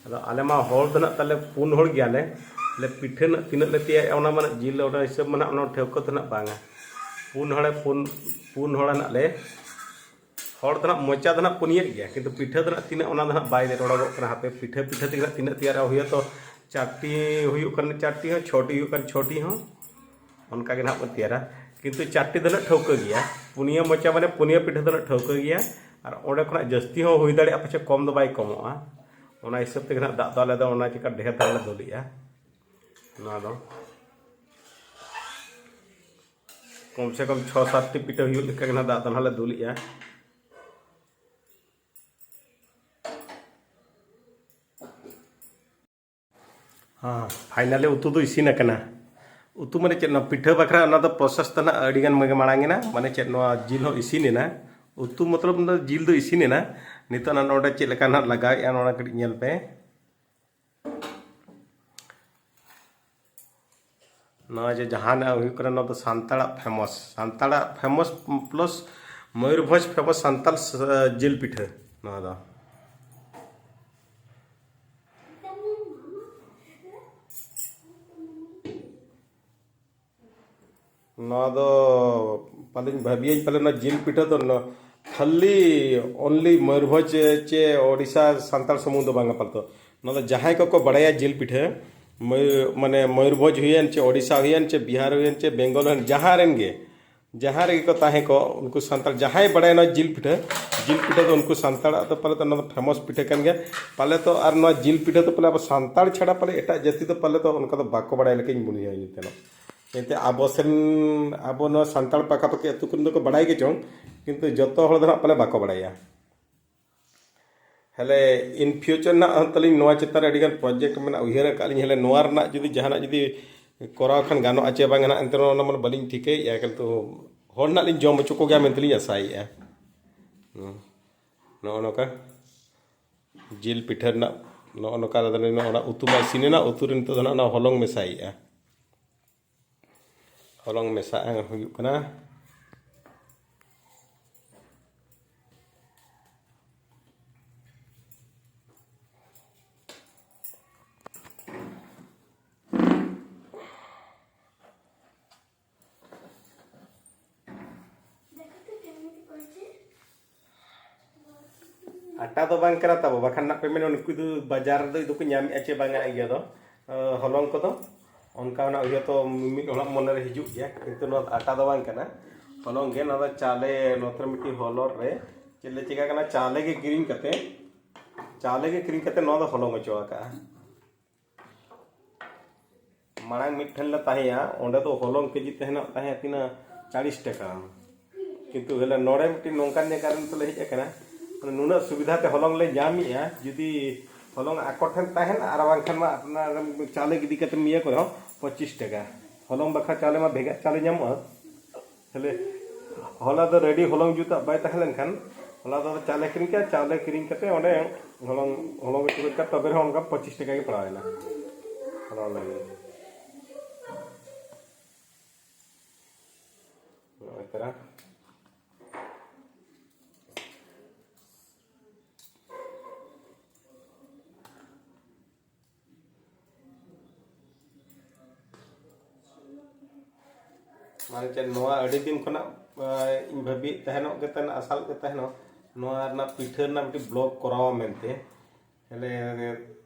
ᱟᱫᱚ ᱟᱞᱮ ᱢᱟ ᱦᱚᱲ ᱫᱚ ᱱᱟᱜ ᱛᱟᱞᱮ ᱯᱩᱱ ᱦᱚᱲ ᱜᱮᱭᱟᱞᱮ᱾ ᱟᱞᱮ ᱯᱤᱴᱷᱟᱹ ᱱᱟᱜ ᱛᱤᱱᱟᱹᱜ ᱞᱮ ᱛᱮᱭᱟᱨᱮᱜᱼᱟ, ᱚᱱᱟ ᱢᱟ ᱱᱟᱜ ᱡᱤᱞ ᱚᱱᱟ ᱦᱤᱥᱟᱹᱵ ᱢᱟ ᱱᱟᱜ ᱚᱱᱟ ᱴᱷᱟᱹᱣᱠᱟᱹ ᱫᱚ ᱱᱟᱜ ᱵᱟᱝᱟ᱾ ᱯᱩᱱ ᱦᱚᱲᱮ ᱯᱩᱱ, ᱯᱩᱱ ᱦᱚᱲ ᱱᱟᱜ ᱞᱮ, ᱦᱚᱲ ᱫᱚ ᱱᱟᱜ ᱢᱚᱪᱟ ᱫᱚ ᱱᱟᱜ ᱯᱩᱱᱭᱟᱹᱜ ᱜᱮᱭᱟ, ᱠᱤᱱᱛᱩ ᱯᱤᱴᱷᱟᱹ ᱫᱚ ᱱᱟᱜ ᱛᱤᱱᱟᱹᱜ ᱚᱱᱟ ᱫᱚ ᱱᱟᱜ ᱵᱟᱭ ᱨᱚᱲᱚᱜᱚᱜ ᱠᱟᱱᱟ᱾ ᱦᱟᱯᱮ ᱯᱤᱴᱷᱟᱹ, ᱯᱤᱴᱷᱟᱹ ᱛᱮᱜᱮ ᱱᱟᱜ ᱛᱤᱱᱟᱹᱜ ᱛᱮᱭᱟᱨᱚᱜᱼᱟ, ᱦᱩᱭᱩᱜᱼᱟ ᱛᱚ ᱪᱟᱨᱴᱤ ᱦᱩᱭᱩᱜ ᱠᱟᱱ, ᱪᱟᱨᱴᱤ ᱦᱚᱸ, ᱪᱷᱚᱴᱤ ᱦᱩᱭᱩᱜ ᱠᱟᱱ, ᱪᱷᱚᱴᱤ ᱦᱚᱸ᱾ ᱚᱱᱠᱟ ᱜᱮ ᱱᱟᱦᱟᱜ ᱵᱚᱱ ᱛᱮᱭᱟᱨᱟ᱾ ᱠᱤᱱᱛᱩ ᱪᱟᱨᱴᱤ ᱫᱚ ᱱᱟᱦᱟᱜ ᱴᱷᱟᱹᱣᱠᱟᱹ ᱜᱮᱭᱟ, ᱯᱩᱱᱭᱟᱹ ᱢᱚᱪᱟ ᱢᱟᱱᱮ ᱯᱩᱱᱭᱟᱹ ᱯᱤᱴᱷᱟᱹ ᱫᱚ ᱱᱟᱦᱟᱜ ᱴᱷᱟᱹᱣᱠᱟᱹ ᱜᱮᱭᱟ᱾ ᱟᱨ ᱚᱸᱰᱮ ᱠᱷᱚᱱᱟᱜ ᱡᱟᱹᱥᱛᱤ ᱦᱚᱸ ᱦᱩᱭ ᱫᱟᱲᱮᱭᱟᱜᱼᱟ, ᱯᱟᱪᱷᱮ ᱠᱚᱢ ᱫᱚ ᱵᱟᱭ ᱠᱚᱢᱚᱜᱼᱟ᱾ ᱚᱱᱟ ᱦᱤᱥᱟᱹᱵ ᱛᱮᱜᱮ ᱱᱟᱦᱟᱜ ᱫᱟᱜ ᱫᱚ ᱟᱞᱮ ᱫᱚ ᱚᱱᱟ ᱪᱮᱠᱟ ᱰᱷᱮᱨ ᱫᱷᱟᱨᱟ ᱞᱮ ᱫᱩᱞᱮᱜᱼᱟ᱾ ᱱᱚᱣᱟ ᱫᱚ ᱠᱚᱢ ᱥᱮ ᱠᱚᱢ ᱪᱷᱚ ᱥᱟᱛ ᱴᱤ ᱯᱤᱴᱷᱟᱹ ᱦᱩᱭᱩᱜ ᱞᱮᱠᱟ ᱜᱮ ᱱᱟᱦᱟᱜ ᱫᱟᱜ ᱫᱚ ᱱᱟᱦᱟᱜ ᱞᱮ ᱫᱩᱞᱮᱜᱼᱟ᱾ ᱦᱮᱸ, finally ᱩᱛᱩ ᱫᱚ ᱤᱥᱤᱱ ᱟᱠᱟᱱᱟ᱾ ᱩᱛᱩ ᱢᱟᱱᱮ ᱪᱮᱫ, ᱱᱚᱣᱟ ᱯᱤᱴᱷᱟᱹ ᱵᱟᱠᱷᱨᱟ ᱚᱱᱟ ᱫᱚ process ᱫᱚ ᱱᱟᱦᱟᱜ ᱟᱹᱰᱤ ᱜᱟᱱ ᱜᱮ ᱢᱟᱲᱟᱝ ᱮᱱᱟ᱾ ᱢᱟᱱᱮ ᱪᱮᱫ, ᱱᱚᱣᱟ ᱡᱤᱞ ᱦᱚᱸ ᱤᱥᱤᱱ ᱮᱱᱟ, ᱩᱛᱩ ᱢᱚᱛᱞᱚᱵ ᱫᱚ ᱡᱤᱞ ᱫᱚ ᱤᱥᱤᱱ ᱮᱱᱟ᱾ ᱱᱤᱛᱚᱜ ᱚᱱᱟ ᱱᱚᱰᱮ ᱪᱮᱫ ᱞᱮᱠᱟ ᱱᱟᱦᱟᱜ ᱞᱟᱜᱟᱣᱮᱫᱼᱟ, ᱱᱚᱣᱟ ᱠᱟᱹᱴᱤᱡ ᱧᱮᱞ ᱯᱮ᱾ ᱱᱚᱣᱟ ᱡᱮ ᱡᱟᱦᱟᱱᱟᱜ ᱦᱩᱭᱩᱜ ᱠᱟᱱᱟ, ᱱᱚᱣᱟ ᱫᱚ ᱥᱟᱱᱛᱟᱲᱟᱜ famous, ᱥᱟᱱᱛᱟᱲᱟᱜ famous plus Mayurbhanj famous Santal ᱥ-, ᱡᱤᱞ ᱯᱤᱴᱷᱟᱹ ᱱᱚᱣᱟ ᱫᱚ᱾ ᱱᱚᱣᱟ ᱫᱚ ᱯᱟᱞᱮᱧ ᱵᱷᱟᱹᱵᱤᱭᱟᱹᱧ ᱯᱟᱞᱮ ᱱᱚᱣᱟ ᱡᱤᱞ ᱯᱤᱴᱷᱟᱹ ᱫᱚ ᱱᱚ-, ᱠᱷᱟᱹᱞᱤ only ᱢᱚᱭᱩᱨᱵᱷᱚᱸᱡᱽ ᱪᱮ ᱳᱰᱤᱥᱟ ᱥᱟᱱᱛᱟᱲ ᱥᱩᱢᱩᱝ ᱫᱚ ᱵᱟᱝᱟ ᱯᱟᱞᱮ ᱛᱚ᱾ ᱱᱚᱣᱟ ᱫᱚ ᱡᱟᱦᱟᱸᱭ ᱠᱚᱠᱚ ᱵᱟᱲᱟᱭᱟ ᱡᱤᱞ ᱯᱤᱴᱷᱟᱹ, ᱢᱚᱭᱩ-, ᱢᱟᱱᱮ ᱢᱚᱭᱩᱨᱵᱷᱚᱸᱡᱽ ᱦᱩᱭᱮᱱ ᱪᱮ ᱳᱰᱤᱥᱟ ᱦᱩᱭᱮᱱ ᱪᱮ ᱵᱤᱦᱟᱨ ᱦᱩᱭᱮᱱ ᱪᱮ ᱵᱮᱝᱜᱚᱞ ᱦᱩᱭᱮᱱ, ᱡᱟᱦᱟᱸ ᱨᱮᱱ ᱜᱮ, ᱡᱟᱦᱟᱸ ᱨᱮᱜᱮ ᱠᱚ ᱛᱟᱦᱮᱸ ᱠᱚ, ᱩᱱᱠᱩ ᱥᱟᱱᱛᱟᱲ ᱡᱟᱦᱟᱸᱭ ᱵᱟᱲᱟᱭᱟ ᱱᱚᱣᱟ ᱡᱤᱞ ᱯᱤᱴᱷᱟᱹ, ᱡᱤᱞ ᱯᱤᱴᱷᱟᱹ ᱫᱚ ᱩᱱᱠᱩ ᱥᱟᱱᱛᱟᱲᱟᱜ ᱫᱚ ᱯᱟᱞᱮ ᱫᱚ ᱚᱱᱟ ᱫᱚ famous ᱯᱤᱴᱷᱟᱹ ᱠᱟᱱ ᱜᱮᱭᱟ᱾ ᱯᱟᱞᱮ ᱛᱚ ᱟᱨ ᱱᱚᱣᱟ ᱡᱤᱞ ᱯᱤᱴᱷᱟᱹ ᱫᱚ ᱯᱟᱞᱮ ᱟᱵᱚ ᱥᱟᱱᱛᱟᱲ ᱪᱷᱟᱲᱟ ᱯᱟᱞᱮ ᱮᱴᱟᱜ ᱡᱟᱹᱛᱤ ᱫᱚ ᱯᱟᱞᱮ ᱫᱚ ᱚᱱᱠᱟ ᱫᱚ ᱵᱟᱠᱚ ᱵᱟᱲᱟᱭᱟ ᱞᱮᱠᱟᱧ ᱢᱚᱱᱮᱭᱟ ᱤᱧ ᱛᱮᱫᱚ᱾ ᱮᱱᱛᱮ ᱟᱵᱚ ᱥᱮᱱ, ᱟᱵᱚ ᱱᱚᱣᱟ ᱥᱟᱱᱛᱟᱲ ᱯᱟᱠᱟᱯᱟᱠᱤ ᱟᱹᱛᱩ ᱠᱚᱨᱮᱱ ᱫᱚᱠᱚ ᱵᱟᱲᱟᱭ ᱜᱮ ᱪᱚᱝ, ᱠᱤᱱᱛᱩ ᱡᱚᱛᱚ ᱦᱚᱲ ᱫᱚ ᱦᱟᱸᱜ ᱯᱟᱞᱮ ᱵᱟᱠᱚ ᱵᱟᱲᱟᱭᱟ᱾ ᱦᱮᱞᱮ, in future ᱱᱟᱜ ᱦᱚᱸ ᱛᱟᱹᱞᱤᱧ ᱱᱚᱣᱟ ᱪᱮᱛᱟᱱ ᱨᱮ ᱟᱹᱰᱤᱜᱟᱱ project ᱢᱮᱱᱟᱜᱼᱟ, ᱩᱭᱦᱟᱹᱨ ᱟᱠᱟᱫ ᱞᱤᱧ᱾ ᱦᱮᱞᱮ, ᱱᱚᱣᱟ ᱨᱮᱱᱟᱜ ᱡᱩᱫᱤ ᱡᱟᱦᱟᱱᱟᱜ ᱡᱩᱫᱤ ᱠᱚᱨᱟᱣ ᱠᱷᱟᱱ ᱜᱟᱱᱚᱜᱼᱟ ᱪᱮ ᱵᱟᱝ ᱱᱟᱜ, ᱮᱱᱛᱮ ᱨᱮᱦᱚᱸ ᱚᱱᱟ ᱢᱟ ᱵᱟᱹᱞᱤᱧ ᱴᱷᱤᱠᱟᱹᱭᱮᱫᱼᱟ, ᱠᱤᱱᱛᱩ ᱦᱚᱲ ᱱᱟᱜ ᱞᱤᱧ ᱡᱚᱢ ᱦᱚᱪᱚ ᱠᱚᱜᱮᱭᱟ ᱢᱮᱱᱛᱮᱞᱤᱧ ᱟᱥᱟᱭᱮᱫᱼᱟ᱾ ᱦᱩᱸ᱾ ᱱᱚᱜᱼᱚ ᱱᱚᱝᱠᱟ ᱡᱤᱞ ᱯᱤᱴᱷᱟᱹ ᱨᱮᱱᱟᱜ ᱱᱚᱜᱼᱚ ᱱᱚᱝᱠᱟ ᱟᱞᱮ ᱫᱚᱞᱮ, ᱱᱚᱜᱼᱚ ᱱᱟ ᱩᱛᱩ ᱢᱟ ᱤᱥᱤᱱ ᱮᱱᱟ, ᱩᱛᱩ ᱨᱮ ᱱᱤᱛᱚᱜ ᱫᱚ ᱱᱟᱜ ᱚᱱᱟ ᱦᱚᱞᱚᱝ ᱢᱮᱥᱟᱭᱮᱫᱼᱟ᱾ ᱦᱚᱞᱚᱝ ᱢᱮᱥᱟ ᱦᱩᱭᱩᱜ ᱠᱟᱱᱟ᱾ ᱟᱴᱟ ᱫᱚ ᱵᱟᱝ ᱠᱟᱱᱟ ᱛᱟᱵᱚ, ᱵᱟᱠᱷᱟᱱ ᱱᱟᱜ ᱯᱮ ᱢᱮᱱᱟ, "ᱱᱩᱠᱩ ᱫᱚ ᱵᱟᱡᱟᱨ ᱨᱮᱫᱚ ᱫᱚᱠᱚ ᱧᱟᱢᱮᱫᱼᱟ ᱪᱮ ᱵᱟᱝᱟ ᱤᱭᱟᱹ ᱫᱚ, ᱦᱚᱞᱚᱝ ᱠᱚᱫᱚ?" ᱚᱱᱠᱟ ᱱᱟᱜ ᱩᱭᱦᱟᱹᱨ ᱛᱚ ᱢᱤᱢᱤᱫ ᱦᱚᱲᱟᱜ ᱢᱚᱱᱮ ᱨᱮ ᱦᱤᱡᱩᱜ ᱜᱮᱭᱟ, ᱠᱤᱱᱛᱩ ᱱᱚᱣᱟ ᱫᱚ ᱟᱴᱟ ᱫᱚ ᱵᱟᱝ ᱠᱟᱱᱟ, ᱦᱚᱞᱚᱝ ᱜᱮ᱾ ᱱᱚᱣᱟ ᱫᱚ ᱪᱟᱣᱞᱮ ᱱᱚᱛᱮ ᱨᱮ ᱢᱤᱫᱴᱤᱡ ᱦᱚᱞᱚᱝ ᱨᱮ ᱪᱮᱫ ᱞᱮ ᱪᱤᱠᱟ ᱠᱟᱱᱟ, ᱪᱟᱣᱞᱮ ᱜᱮ ᱠᱤᱨᱤᱧ ᱠᱟᱛᱮ, ᱪᱟᱣᱞᱮ ᱜᱮ ᱠᱤᱨᱤᱧ ᱠᱟᱛᱮ ᱱᱚᱣᱟ ᱫᱚ ᱦᱚᱞᱚᱝ ᱦᱚᱪᱚ ᱟᱠᱟᱜᱼᱟ᱾ ᱢᱟᱲᱟᱝ ᱢᱤᱫ ᱴᱷᱮᱱ ᱞᱮ ᱛᱟᱦᱮᱸᱭᱟ, ᱚᱸᱰᱮ ᱫᱚ ᱦᱚᱞᱚᱝ ᱠᱮᱡᱤ ᱛᱟᱦᱮᱱᱟ, ᱛᱟᱦᱮᱸ ᱛᱤᱱᱟᱹᱜ, ᱪᱟᱞᱤᱥ ᱴᱟᱠᱟ᱾ ᱠᱤᱱᱛᱩ ᱦᱮᱞᱮ ᱱᱚᱰᱮ ᱢᱤᱫᱴᱤᱡ ᱱᱚᱝᱠᱟᱱ ᱡᱟᱭᱜᱟ ᱨᱮ ᱱᱤᱛᱚᱜ ᱞᱮ ᱦᱮᱡ ᱟᱠᱟᱱᱟ, ᱢᱟᱱᱮ ᱱᱩᱱᱟᱹᱜ ᱥᱩᱵᱤᱫᱷᱟ ᱛᱮ ᱦᱚᱞᱚᱝ ᱞᱮ ᱧᱟᱢᱮᱜᱼᱟ᱾ ᱡᱩᱫᱤ ᱦᱚᱞᱚᱝ ᱟᱠᱚ ᱴᱷᱮᱱ ᱛᱟᱦᱮᱱᱟ ᱟᱨ ᱵᱟᱝᱠᱷᱟᱱ ᱢᱟ ᱟᱯᱱᱟᱨ ᱪᱟᱣᱞᱮ ᱜᱤᱰᱤ ᱠᱟᱛᱮᱢ ᱤᱭᱟᱹ ᱠᱚᱨᱮ ᱦᱚᱸ ᱯᱚᱸᱪᱤᱥ ᱴᱟᱠᱟ᱾ ᱦᱚᱞᱚᱝ ᱵᱟᱠᱷᱨᱟ ᱪᱟᱣᱞᱮ ᱢᱟ ᱵᱷᱮᱜᱟᱨ ᱪᱟᱣᱞᱮ ᱧᱟᱢᱚᱜᱼᱟ᱾ ᱛᱟᱦᱞᱮ ᱦᱚᱞᱟ ᱫᱚ ᱨᱮᱰᱤ ᱦᱚᱞᱚᱝ ᱡᱩᱛᱟᱜ ᱵᱟᱭ ᱛᱟᱦᱮᱸ ᱞᱮᱱᱠᱷᱟᱱ, ᱦᱚᱞᱟ ᱫᱚ ᱪᱟᱣᱞᱮ ᱠᱤᱨᱤᱧ ᱠᱮᱫᱟ, ᱪᱟᱣᱞᱮ ᱠᱤᱨᱤᱧ ᱠᱟᱛᱮ ᱚᱸᱰᱮ ᱦᱚᱞᱚᱝ, ᱦᱚᱞᱚᱝ ᱮ ᱪᱩᱨᱩᱡ ᱠᱮᱫᱟ, ᱛᱚᱵᱮ ᱨᱮᱦᱚᱸ ᱚᱱᱠᱟ ᱯᱚᱸᱪᱤᱥ ᱴᱟᱠᱟ ᱜᱮ ᱯᱟᱲᱟᱣ ᱮᱱᱟ ᱦᱚᱞᱚᱝ ᱞᱟᱹᱜᱤᱫ᱾ ᱱᱚᱜᱼᱚᱭ ᱛᱟᱨᱟ᱾ ᱢᱟᱱᱮ ᱪᱮᱫ, ᱱᱚᱣᱟ ᱟᱹᱰᱤ ᱫᱤᱱ ᱠᱷᱚᱱᱟᱜ, ᱟᱸ, ᱤᱧ ᱵᱷᱟᱹᱵᱤᱭᱮᱫ ᱛᱟᱦᱮᱱᱚᱜ ᱜᱮ ᱛᱟᱦᱮᱱ, ᱟᱥᱟᱞᱮᱫ ᱜᱮ ᱛᱟᱦᱮᱱᱚᱜ, ᱱᱚᱣᱟ ᱨᱮᱱᱟᱜ ᱯᱤᱴᱷᱟᱹ ᱨᱮᱱᱟᱜ ᱢᱤᱫᱴᱤᱡ ᱵᱞᱚᱜ ᱠᱚᱨᱟᱣᱟ ᱢᱮᱱᱛᱮ᱾ ᱦᱮᱞᱮ,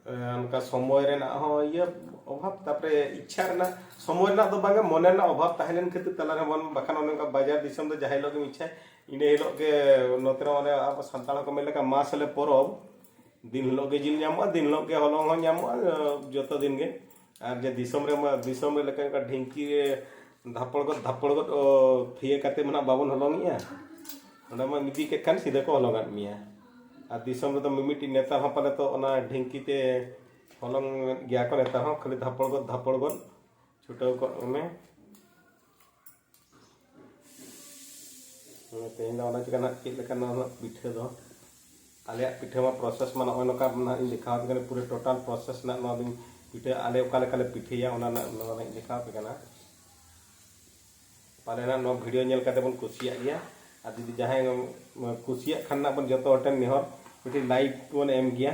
ᱟᱸ, ᱚᱱᱠᱟ ᱥᱚᱢᱚᱭ ᱨᱮᱱᱟᱜ ᱦᱚᱸ ᱤᱭᱟᱹ ᱚᱵᱷᱟᱵᱽ, ᱛᱟᱯᱚᱨᱮ ᱤᱪᱪᱷᱟ ᱨᱮᱱᱟᱜ, ᱥᱚᱢᱚᱭ ᱨᱮᱱᱟᱜ ᱫᱚ ᱵᱟᱝᱟ, ᱢᱚᱱᱮ ᱨᱮᱱᱟᱜ ᱚᱵᱷᱟᱵᱽ ᱛᱟᱦᱮᱸ ᱞᱮᱱ ᱠᱷᱟᱹᱛᱤᱨ ᱛᱟᱞᱟᱨᱮ ᱵᱚᱱ, ᱵᱟᱠᱷᱟᱱ ᱚᱱᱮ ᱚᱱᱠᱟ ᱵᱟᱡᱟᱨ ᱫᱤᱥᱚᱢ ᱫᱚ ᱡᱟᱦᱟᱸ ᱦᱤᱞᱳᱜ ᱜᱮᱢ ᱤᱪᱪᱷᱟᱭ, ᱤᱱᱟᱹ ᱦᱤᱞᱳᱜ ᱜᱮ᱾ ᱱᱚᱛᱮ ᱨᱮ ᱚᱱᱮ ᱟᱵᱚ ᱥᱟᱱᱛᱟᱲ ᱦᱚᱸᱠᱚ ᱢᱮᱱ ᱞᱮᱠᱟ, ᱢᱟᱥ ᱦᱤᱞᱳᱜ ᱯᱚᱨᱚᱵᱽ, ᱫᱤᱱ ᱦᱤᱞᱳᱜ ᱜᱮ ᱡᱤᱞ ᱧᱟᱢᱚᱜᱼᱟ, ᱫᱤᱱ ᱦᱤᱞᱳᱜ ᱜᱮ ᱦᱚᱞᱚᱝ ᱦᱚᱸ ᱧᱟᱢᱚᱜᱼᱟ, ᱡᱚᱛᱚ ᱫᱤᱱ ᱜᱮ᱾ ᱟᱨ ᱡᱮ ᱫᱤᱥᱚᱢ ᱨᱮᱢᱟ, ᱫᱤᱥᱚᱢ ᱨᱮ ᱞᱮᱠᱟ ᱚᱱᱠᱟ ᱰᱷᱤᱝᱠᱤ ᱨᱮ ᱫᱷᱟᱯᱚᱲ ᱜᱚᱫ, ᱫᱷᱟᱯᱚᱲ ᱜᱚᱫ, ᱚ, ᱛᱷᱤᱭᱟᱹ ᱠᱟᱛᱮ ᱢᱟ ᱱᱟᱜ ᱵᱟᱵᱚᱱ ᱦᱚᱞᱚᱝᱮᱜᱼᱟ᱾ ᱚᱸᱰᱮ ᱢᱟ ᱤᱫᱤ ᱠᱮᱫ ᱠᱷᱟᱱ ᱥᱤᱫᱷᱟᱹ ᱠᱚ ᱦᱚᱞᱚᱝ ᱟᱫ ᱢᱮᱭᱟ᱾ ᱟᱨ ᱫᱤᱥᱚᱢ ᱨᱮᱫᱚ ᱢᱤᱢᱤᱫᱴᱤᱡ ᱱᱮᱛᱟᱨ ᱦᱚᱸ ᱯᱟᱞᱮ ᱛᱚ ᱚᱱᱟ ᱰᱷᱤᱝᱠᱤ ᱛᱮ ᱦᱚᱞᱚᱝ ᱜᱮᱭᱟ ᱠᱚ, ᱱᱮᱛᱟᱨ ᱦᱚᱸ ᱠᱷᱟᱹᱞᱤ ᱫᱷᱟᱯᱚᱲ ᱜᱚᱫ, ᱫᱷᱟᱯᱚᱲ ᱜᱚᱫ ᱪᱷᱩᱴᱟᱹᱣ ᱠᱚᱜ ᱢᱮ᱾ ᱛᱮᱦᱮᱧ ᱫᱚ ᱚᱱᱟ ᱪᱤᱠᱟ ᱱᱟᱜ ᱪᱮᱫ ᱞᱮᱠᱟ ᱱᱚᱣᱟ ᱨᱮᱱᱟᱜ ᱯᱤᱴᱷᱟᱹ ᱫᱚ, ᱟᱞᱮᱭᱟᱜ ᱯᱤᱴᱷᱟᱹ ᱢᱟ process ᱢᱟ ᱱᱚᱜᱼᱚᱭ ᱱᱚᱝᱠᱟ ᱱᱟᱜ ᱤᱧ ᱫᱮᱠᱷᱟᱣ ᱟᱯᱮ ᱠᱟᱱᱟ, ᱯᱩᱨᱟᱹ total process ᱨᱮᱱᱟᱜ ᱱᱚᱣᱟ ᱫᱚᱧ ᱯᱤᱴᱷᱟᱹ, ᱟᱞᱮ ᱚᱠᱟ ᱞᱮᱠᱟ ᱞᱮ ᱯᱤᱴᱷᱟᱹᱭᱟ ᱚᱱᱟ ᱨᱮᱱᱟᱜ ᱱᱚᱣᱟ ᱫᱚᱧ ᱫᱮᱠᱷᱟᱣ ᱟᱯᱮ ᱠᱟᱱᱟ᱾ ᱯᱟᱞᱮ ᱱᱟᱜ ᱱᱚᱣᱟ video ᱧᱮᱞ ᱠᱟᱛᱮ ᱵᱚᱱ ᱠᱩᱥᱤᱭᱟᱜ ᱜᱮᱭᱟ, ᱟᱨ ᱡᱩᱫᱤ ᱡᱟᱦᱟᱸᱭ ᱠᱩᱥᱤᱭᱟᱜ ᱠᱷᱟᱱ ᱱᱟᱜ ᱵᱚᱱ ᱡᱚᱛᱚ ᱦᱚᱲ ᱴᱷᱮᱱ ᱱᱮᱦᱚᱨ ᱢᱤᱫᱴᱤᱡ like ᱵᱚᱱ ᱮᱢ ᱜᱮᱭᱟ᱾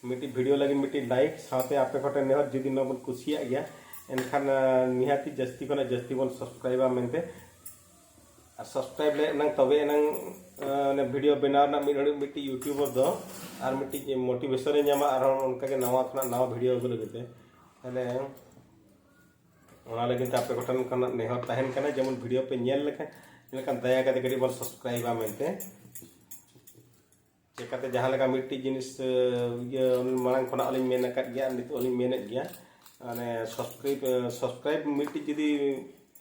ᱢᱤᱫᱴᱤᱡ video ᱞᱟᱹᱜᱤᱫ ᱢᱤᱫᱴᱤᱡ like, ᱥᱟᱶᱛᱮ ᱟᱯᱮ ᱠᱚᱴᱷᱮᱱ ᱱᱮᱦᱚᱨ, ᱡᱩᱫᱤ ᱱᱚᱣᱟ ᱵᱚᱱ ᱠᱩᱥᱤᱭᱟᱜ ᱜᱮᱭᱟ, ᱮᱱᱠᱷᱟᱱ, ᱟᱸ, ᱱᱤᱦᱟᱹᱛᱤ ᱡᱟᱹᱥᱛᱤ ᱠᱷᱚᱱᱟᱜ ᱡᱟᱹᱥᱛᱤ ᱵᱚᱱ subscribeᱟ ᱢᱮᱱᱛᱮ᱾ ᱟᱨ subscribe ᱞᱮ ᱮᱱᱟᱝ, ᱛᱚᱵᱮ ᱮᱱᱟᱝ, ᱟᱸ, ᱚᱱᱮ video ᱵᱮᱱᱟᱣ ᱨᱮᱱᱟᱜ ᱢᱤᱫ ᱜᱷᱟᱹᱲᱤᱡ ᱢᱤᱫᱴᱤᱡ YouTuber ᱫᱚ ᱟᱨ ᱢᱤᱫᱴᱤᱡ motivation ᱮ ᱧᱟᱢᱟ, ᱟᱨᱦᱚᱸ ᱚᱱᱠᱟᱜᱮ ᱱᱟᱣᱟ ᱠᱷᱚᱱᱟᱜ ᱱᱟᱣᱟ video ᱟᱹᱜᱩ ᱞᱟᱹᱜᱤᱫ ᱛᱮ᱾ ᱛᱟᱦᱞᱮ ᱚᱱᱟ ᱞᱟᱹᱜᱤᱫ ᱛᱮ ᱟᱯᱮ ᱠᱚᱴᱷᱮᱱ ᱠᱷᱚᱱᱟᱜ ᱱᱮᱦᱚᱨ ᱛᱟᱦᱮᱱ ᱠᱟᱱᱟ, ᱡᱮᱢᱚᱱ video ᱯᱮ ᱧᱮᱞ ᱞᱮᱠᱷᱟᱱ, ᱢᱮᱱᱠᱷᱟᱱ ᱫᱟᱭᱟ ᱠᱟᱛᱮ ᱠᱟᱹᱴᱤᱡ ᱵᱚᱱ ᱥᱟᱵᱥᱠᱨᱟᱭᱤᱵᱟ ᱢᱮᱱᱛᱮ᱾ ᱪᱮᱠᱟᱛᱮ ᱡᱟᱦᱟᱸ ᱞᱮᱠᱟ ᱢᱤᱫᱴᱤᱡ ᱡᱤᱱᱤᱥ, ᱮ, ᱤᱭᱟᱹ, ᱢᱟᱲᱟᱝ ᱠᱷᱚᱱᱟᱜ ᱞᱤᱧ ᱢᱮᱱ ᱟᱠᱟᱫ ᱜᱮᱭᱟ, ᱱᱤᱛᱚᱜ ᱦᱚᱸᱞᱤᱧ ᱢᱮᱱᱮᱫ ᱜᱮᱭᱟ, ᱢᱟᱱᱮ ᱥᱟᱵᱥᱠᱨᱟᱭᱤᱵ, ᱮ, ᱥᱟᱵᱥᱠᱨᱟᱭᱤᱵ ᱢᱤᱫᱴᱤᱡ ᱡᱩᱫᱤ,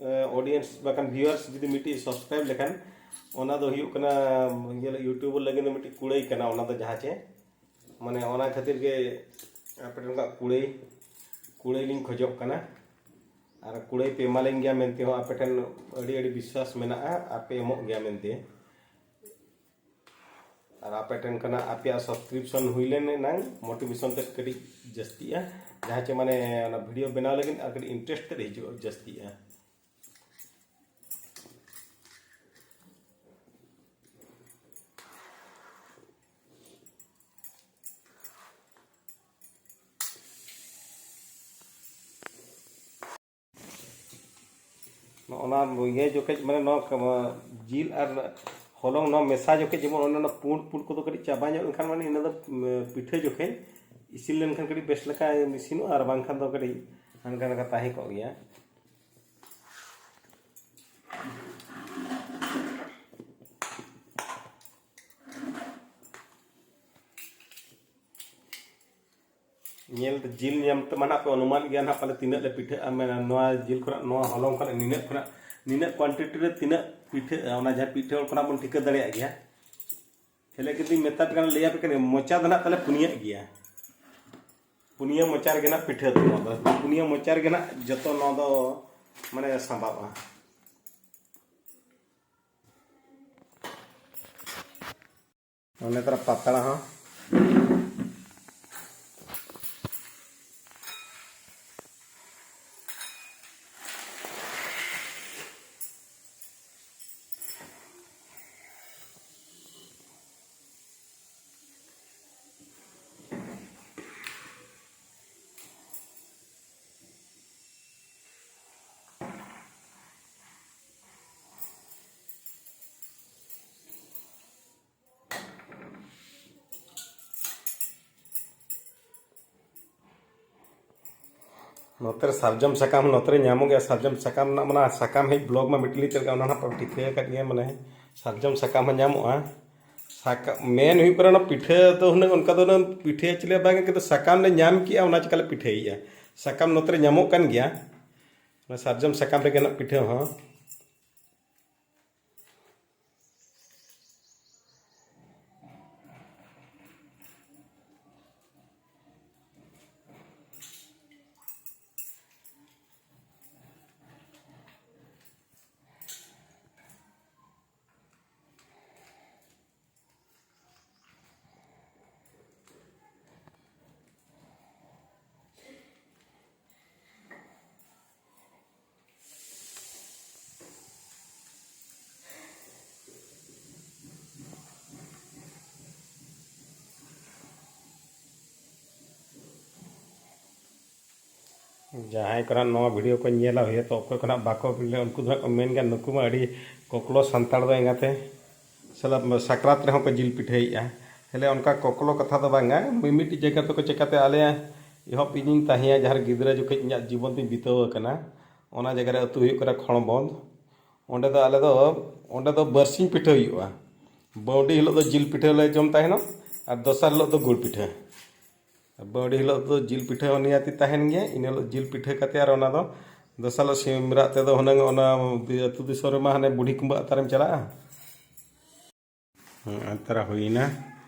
ᱮ, ᱚᱰᱤᱭᱮᱱᱥ ᱵᱟᱠᱷᱟᱱ ᱵᱷᱤᱭᱩᱣᱟᱨᱥ ᱡᱩᱫᱤ ᱢᱤᱫᱴᱤᱡ ᱥᱟᱵᱥᱠᱨᱟᱭᱤᱵ ᱞᱮᱠᱷᱟᱱ, ᱚᱱᱟ ᱫᱚ ᱦᱩᱭᱩᱜ ᱠᱟᱱᱟ, ᱤᱭᱟᱹ, ᱤᱭᱩᱴᱩᱵᱟᱨ ᱞᱟᱹᱜᱤᱫ ᱫᱚ ᱢᱤᱫᱴᱤᱡ ᱠᱩᱲᱟᱹᱭ ᱠᱟᱱᱟ᱾ ᱚᱱᱟ ᱫᱚ ᱡᱟᱦᱟᱸ ᱪᱮ, ᱢᱟᱱᱮ, ᱚᱱᱟ ᱠᱷᱟᱹᱛᱤᱨ ᱜᱮ ᱟᱯᱮ ᱴᱷᱮᱱ ᱠᱷᱚᱱᱟᱜ ᱠᱩᱲᱟᱹᱭ, ᱠᱩᱲᱟᱹᱭ ᱞᱤᱧ ᱠᱷᱚᱡᱚᱜ ᱠᱟᱱᱟ᱾ ᱟᱨ ᱠᱩᱲᱟᱹᱭ ᱯᱮ ᱮᱢᱟᱞᱤᱧ ᱜᱮᱭᱟ ᱢᱮᱱᱛᱮ ᱦᱚᱸ ᱟᱯᱮ ᱴᱷᱮᱱ ᱟᱹᱰᱤ, ᱟᱹᱰᱤ ᱵᱤᱥᱣᱟᱥ ᱢᱮᱱᱟᱜᱼᱟ, ᱟᱨ ᱯᱮ ᱮᱢᱚᱜ ᱜᱮᱭᱟ ᱢᱮᱱᱛᱮ᱾ ᱟᱨ ᱟᱯᱮ ᱴᱷᱮᱱ ᱠᱷᱚᱱᱟᱜ ᱟᱯᱮᱭᱟᱜ ᱥᱟᱵᱥᱠᱨᱤᱯᱥᱚᱱ ᱦᱩᱭ ᱞᱮᱱ ᱮᱱᱟᱝ ᱢᱳᱴᱤᱵᱷᱮᱥᱚᱱ ᱛᱮᱫ ᱠᱟᱹᱴᱤᱡ ᱡᱟᱹᱥᱛᱤᱜᱼᱟ, ᱡᱟᱦᱟᱸ ᱪᱮ, ᱢᱟᱱᱮ, ᱚᱱᱟ ᱵᱷᱤᱰᱤᱭᱳ ᱵᱮᱱᱟᱣ ᱞᱟᱹᱜᱤᱫ ᱟᱨ ᱠᱟᱹᱴᱤᱡ ᱤᱱᱴᱟᱨᱮᱥᱴ ᱛᱮᱫ ᱦᱤᱡᱩᱜᱼᱟ, ᱡᱟᱹᱥᱛᱤᱜᱼᱟ᱾ ᱱᱚᱜᱼᱚ ᱱᱟ ᱤᱭᱟᱹ ᱡᱚᱠᱷᱮᱡ, ᱢᱟᱱᱮ, ᱱᱚᱣᱟ ᱠᱟᱢᱟ-, ᱡᱤᱞ ᱟᱨ ᱦᱚᱞᱚᱝ ᱱᱚᱣᱟ ᱢᱮᱥᱟ ᱡᱚᱠᱷᱮᱡ ᱡᱮᱢᱚᱱ ᱚᱱᱮ ᱚᱱᱟ ᱯᱩᱸᱰ ᱯᱩᱸᱰ ᱠᱚᱫᱚ ᱠᱟᱹᱴᱤᱡ ᱪᱟᱵᱟ ᱧᱚᱜ ᱞᱮᱱᱠᱷᱟᱱ, ᱢᱟᱱᱮ, ᱤᱱᱟᱹ ᱫᱚ, ᱩᱢ, ᱯᱤᱴᱷᱟᱹ ᱡᱚᱠᱷᱮᱡ ᱤᱥᱤᱱ ᱞᱮᱱᱠᱷᱟᱱ ᱠᱟᱹᱴᱤᱡ ᱵᱮᱥ ᱞᱮᱠᱟ ᱤᱥᱤᱱᱚᱜᱼᱟ, ᱟᱨ ᱵᱟᱝᱠᱷᱟᱱ ᱫᱚ ᱠᱟᱹᱴᱤᱡ ᱦᱟᱱᱠᱟ ᱱᱟᱝᱠᱟ ᱛᱟᱦᱮᱸ ᱠᱚᱜ ᱜᱮᱭᱟ᱾ ᱧᱮᱞ ᱛᱮ, ᱡᱤᱞ ᱧᱟᱢ ᱛᱮᱢᱟ ᱱᱟᱦᱟᱜ ᱯᱮ ᱚᱱᱩᱢᱟᱱ ᱜᱮᱭᱟ ᱱᱟᱦᱟᱜ ᱯᱟᱞᱮ ᱛᱤᱱᱟᱹᱜ ᱞᱮ ᱯᱤᱴᱷᱟᱹᱜᱼᱟ, ᱢᱮᱱᱟ ᱱᱚᱣᱟ ᱡᱤᱞ ᱠᱷᱚᱱᱟᱜ, ᱱᱚᱣᱟ ᱦᱚᱞᱚᱝ ᱠᱷᱚᱱᱟᱜ ᱱᱤᱱᱟᱹᱜ ᱠᱷᱚᱱᱟᱜ, ᱱᱤᱱᱟᱹᱜ ᱠᱣᱟᱱᱴᱤᱴᱤ ᱨᱮ ᱛᱤᱱᱟᱹᱜ ᱯᱤᱴᱷᱟᱹᱜᱼᱟ, ᱚᱱᱟ ᱡᱟᱦᱟᱸ ᱯᱤᱴᱷᱟᱹ ᱦᱚᱲ ᱠᱷᱚᱱᱟᱜ ᱵᱚᱱ ᱴᱷᱤᱠᱟᱹ ᱫᱟᱲᱮᱭᱟᱜ ᱜᱮᱭᱟ᱾ ᱪᱮᱫ ᱞᱟᱹᱜᱤᱫ ᱤᱧ ᱢᱮᱛᱟᱯᱮ ᱠᱟᱱᱟ, ᱞᱟᱹᱭᱟᱯᱮ ᱠᱟᱹᱱᱟᱹᱧ, ᱢᱚᱪᱟ ᱫᱚ ᱱᱟᱦᱟᱜ ᱛᱟᱞᱮ ᱯᱩᱱᱭᱟᱹᱜ ᱜᱮᱭᱟ᱾ ᱯᱩᱱᱭᱟᱹ ᱢᱚᱪᱟ ᱨᱮᱜᱮ ᱱᱟᱦᱟᱜ ᱯᱤᱴᱷᱟᱹ ᱫᱚ, ᱱᱚᱣᱟ ᱫᱚ ᱯᱩᱱᱭᱟᱹ ᱢᱚᱪᱟ ᱨᱮᱜᱮ ᱱᱟᱦᱟᱜ ᱡᱚᱛᱚ ᱱᱚᱣᱟ ᱫᱚ, ᱢᱟᱱᱮ, ᱥᱟᱸᱵᱟᱣᱜᱼᱟ᱾ ᱚᱱᱮ ᱛᱟᱨᱟ ᱯᱟᱛᱲᱟ ᱦᱚᱸ᱾ ᱱᱚᱛᱮ ᱨᱮ ᱥᱟᱨᱡᱚᱢ ᱥᱟᱠᱟᱢ ᱦᱚᱸ ᱱᱚᱛᱮ ᱨᱮ ᱧᱟᱢᱚᱜ ᱜᱮᱭᱟ᱾ ᱥᱟᱨᱡᱚᱢ ᱥᱟᱠᱟᱢ ᱨᱮᱱᱟᱜ ᱢᱟᱱᱮ ᱥᱟᱠᱟᱢ ᱦᱮᱡ ᱵᱞᱚᱜ ᱢᱟ ᱢᱤᱫᱴᱤᱡ ᱞᱤᱧ ᱪᱮᱫ ᱞᱮᱠᱟ, ᱚᱱᱟ ᱱᱟᱦᱟᱜ ᱯᱮ ᱴᱷᱤᱠᱟᱹ ᱟᱠᱟᱫ ᱜᱮᱭᱟ᱾ ᱢᱟᱱᱮ ᱥᱟᱨᱡᱚᱢ ᱥᱟᱠᱟᱢ ᱦᱚᱸ ᱧᱟᱢᱚᱜᱼᱟ᱾ ᱥᱟᱠᱟᱢ ᱢᱮᱱ ᱦᱩᱭᱩᱜ ᱠᱟᱱᱟ, ᱚᱱᱟ ᱯᱤᱴᱷᱟᱹ ᱫᱚ ᱦᱩᱱᱟᱹᱝ ᱚᱱᱠᱟ ᱫᱚ ᱦᱩᱱᱟᱹᱝ ᱯᱤᱴᱷᱟᱹᱭᱟ ᱪᱮᱞᱮ ᱵᱟᱝ, ᱠᱤᱱᱛᱩ ᱥᱟᱠᱟᱢ ᱞᱮ ᱧᱟᱢ ᱠᱮᱜᱼᱟ, ᱚᱱᱟ ᱪᱤᱠᱟᱹ ᱞᱮ ᱯᱤᱴᱷᱟᱹᱭᱮᱜᱼᱟ᱾ ᱥᱟᱠᱟᱢ ᱱᱚᱛᱮ ᱨᱮ ᱧᱟᱢᱚᱜ ᱠᱟᱱ ᱜᱮᱭᱟ, ᱚᱱᱟ ᱥᱟᱨᱡᱚᱢ ᱥᱟᱠᱟᱢ ᱨᱮᱜᱮ ᱱᱟᱜ ᱯᱤᱴᱷᱟᱹ ᱦᱚᱸ᱾ ᱡᱟᱦᱟᱸᱭ ᱠᱚ ᱱᱟᱜ ᱱᱚᱣᱟ ᱵᱷᱤᱰᱤᱭᱳ ᱠᱚ ᱧᱮᱞᱟ, ᱦᱩᱭᱛᱚ ᱚᱠᱚᱭ ᱠᱚ ᱱᱟᱜ ᱵᱟᱠᱚ, ᱩᱱᱠᱩ ᱫᱚ ᱱᱟᱜ ᱠᱚ ᱢᱮᱱ ᱜᱮᱭᱟ, "ᱱᱩᱠᱩ ᱢᱟ ᱟᱹᱰᱤ ᱠᱚᱠᱞᱚ ᱥᱟᱱᱛᱟᱲ ᱫᱚ ᱮᱸᱜᱟᱛᱮ, ᱥᱟᱞᱟ ᱥᱟᱠᱨᱟᱛ ᱨᱮᱦᱚᱸ ᱠᱚ ᱡᱤᱞ ᱯᱤᱴᱷᱟᱹᱭᱮᱫᱼᱟ᱾" ᱦᱮᱞᱮ, ᱚᱱᱠᱟ ᱠᱚᱠᱞᱚ ᱠᱟᱛᱷᱟ ᱫᱚ ᱵᱟᱝᱟ᱾ ᱢᱤᱢᱤᱫᱴᱤᱡ ᱡᱟᱭᱜᱟ ᱛᱮᱠᱚ ᱪᱮᱠᱟᱛᱮ, ᱟᱞᱮ ᱮᱦᱚᱵ ᱤᱧᱤᱧ ᱛᱟᱦᱮᱸᱭᱟ, ᱡᱟᱦᱟᱸ ᱨᱮ ᱜᱤᱫᱽᱨᱟᱹ ᱡᱚᱠᱷᱚᱡ ᱤᱧᱟᱹᱜ ᱡᱤᱵᱚᱱ ᱛᱤᱧ ᱵᱤᱛᱟᱹᱣ ᱟᱠᱟᱱᱟ, ᱚᱱᱟ ᱡᱟᱭᱜᱟ ᱨᱮ ᱟᱹᱛᱩ ᱦᱩᱭᱩᱜ ᱠᱟᱱᱟ ᱠᱷᱚᱲᱵᱚᱸᱫᱽ᱾ ᱚᱸᱰᱮ ᱫᱚ ᱟᱞᱮ ᱫᱚ, ᱚᱸᱰᱮ ᱫᱚ ᱵᱟᱨᱥᱤᱧ ᱯᱤᱴᱷᱟᱹ ᱦᱩᱭᱩᱜᱼᱟ᱾ ᱵᱟᱹᱣᱰᱤ ᱦᱤᱞᱳᱜ ᱫᱚ ᱡᱤᱞ ᱯᱤᱴᱷᱟᱹ ᱞᱮ ᱡᱚᱢ ᱛᱟᱦᱮᱱᱟ ᱟᱨ ᱫᱚᱥᱟᱨ ᱦᱤᱞᱳᱜ ᱫᱚ ᱜᱩᱲ ᱯᱤᱴᱷᱟᱹ᱾ ᱵᱟᱹᱣᱰᱤ ᱦᱤᱞᱳᱜ ᱫᱚ ᱡᱤᱞ ᱯᱤᱴᱷᱟᱹ ᱦᱚᱸ ᱱᱤᱭᱟᱹᱛᱤ ᱛᱟᱦᱮᱱ ᱜᱮᱭᱟ᱾ ᱤᱱᱟᱹ ᱦᱤᱞᱳᱜ ᱡᱤᱞ ᱯᱤᱴᱷᱟᱹ ᱠᱟᱛᱮ, ᱟᱨ ᱚᱱᱟ ᱫᱚ ᱫᱚᱥᱟᱨ ᱦᱤᱞᱳᱜ ᱥᱤᱢ ᱨᱟᱜ ᱛᱮᱫᱚ ᱦᱩᱱᱟᱹᱝ ᱚᱱᱟ ᱟᱹᱛᱩ ᱫᱤᱥᱚᱢ ᱨᱮᱢᱟ ᱦᱟᱱᱮ ᱵᱩᱰᱷᱤ ᱠᱩᱢᱵᱟᱹ ᱟᱛᱟᱨᱮᱢ ᱪᱟᱞᱟᱜᱼᱟ᱾ ᱦᱮᱸ, ᱟᱛᱟᱨᱟ ᱦᱩᱭᱱᱟ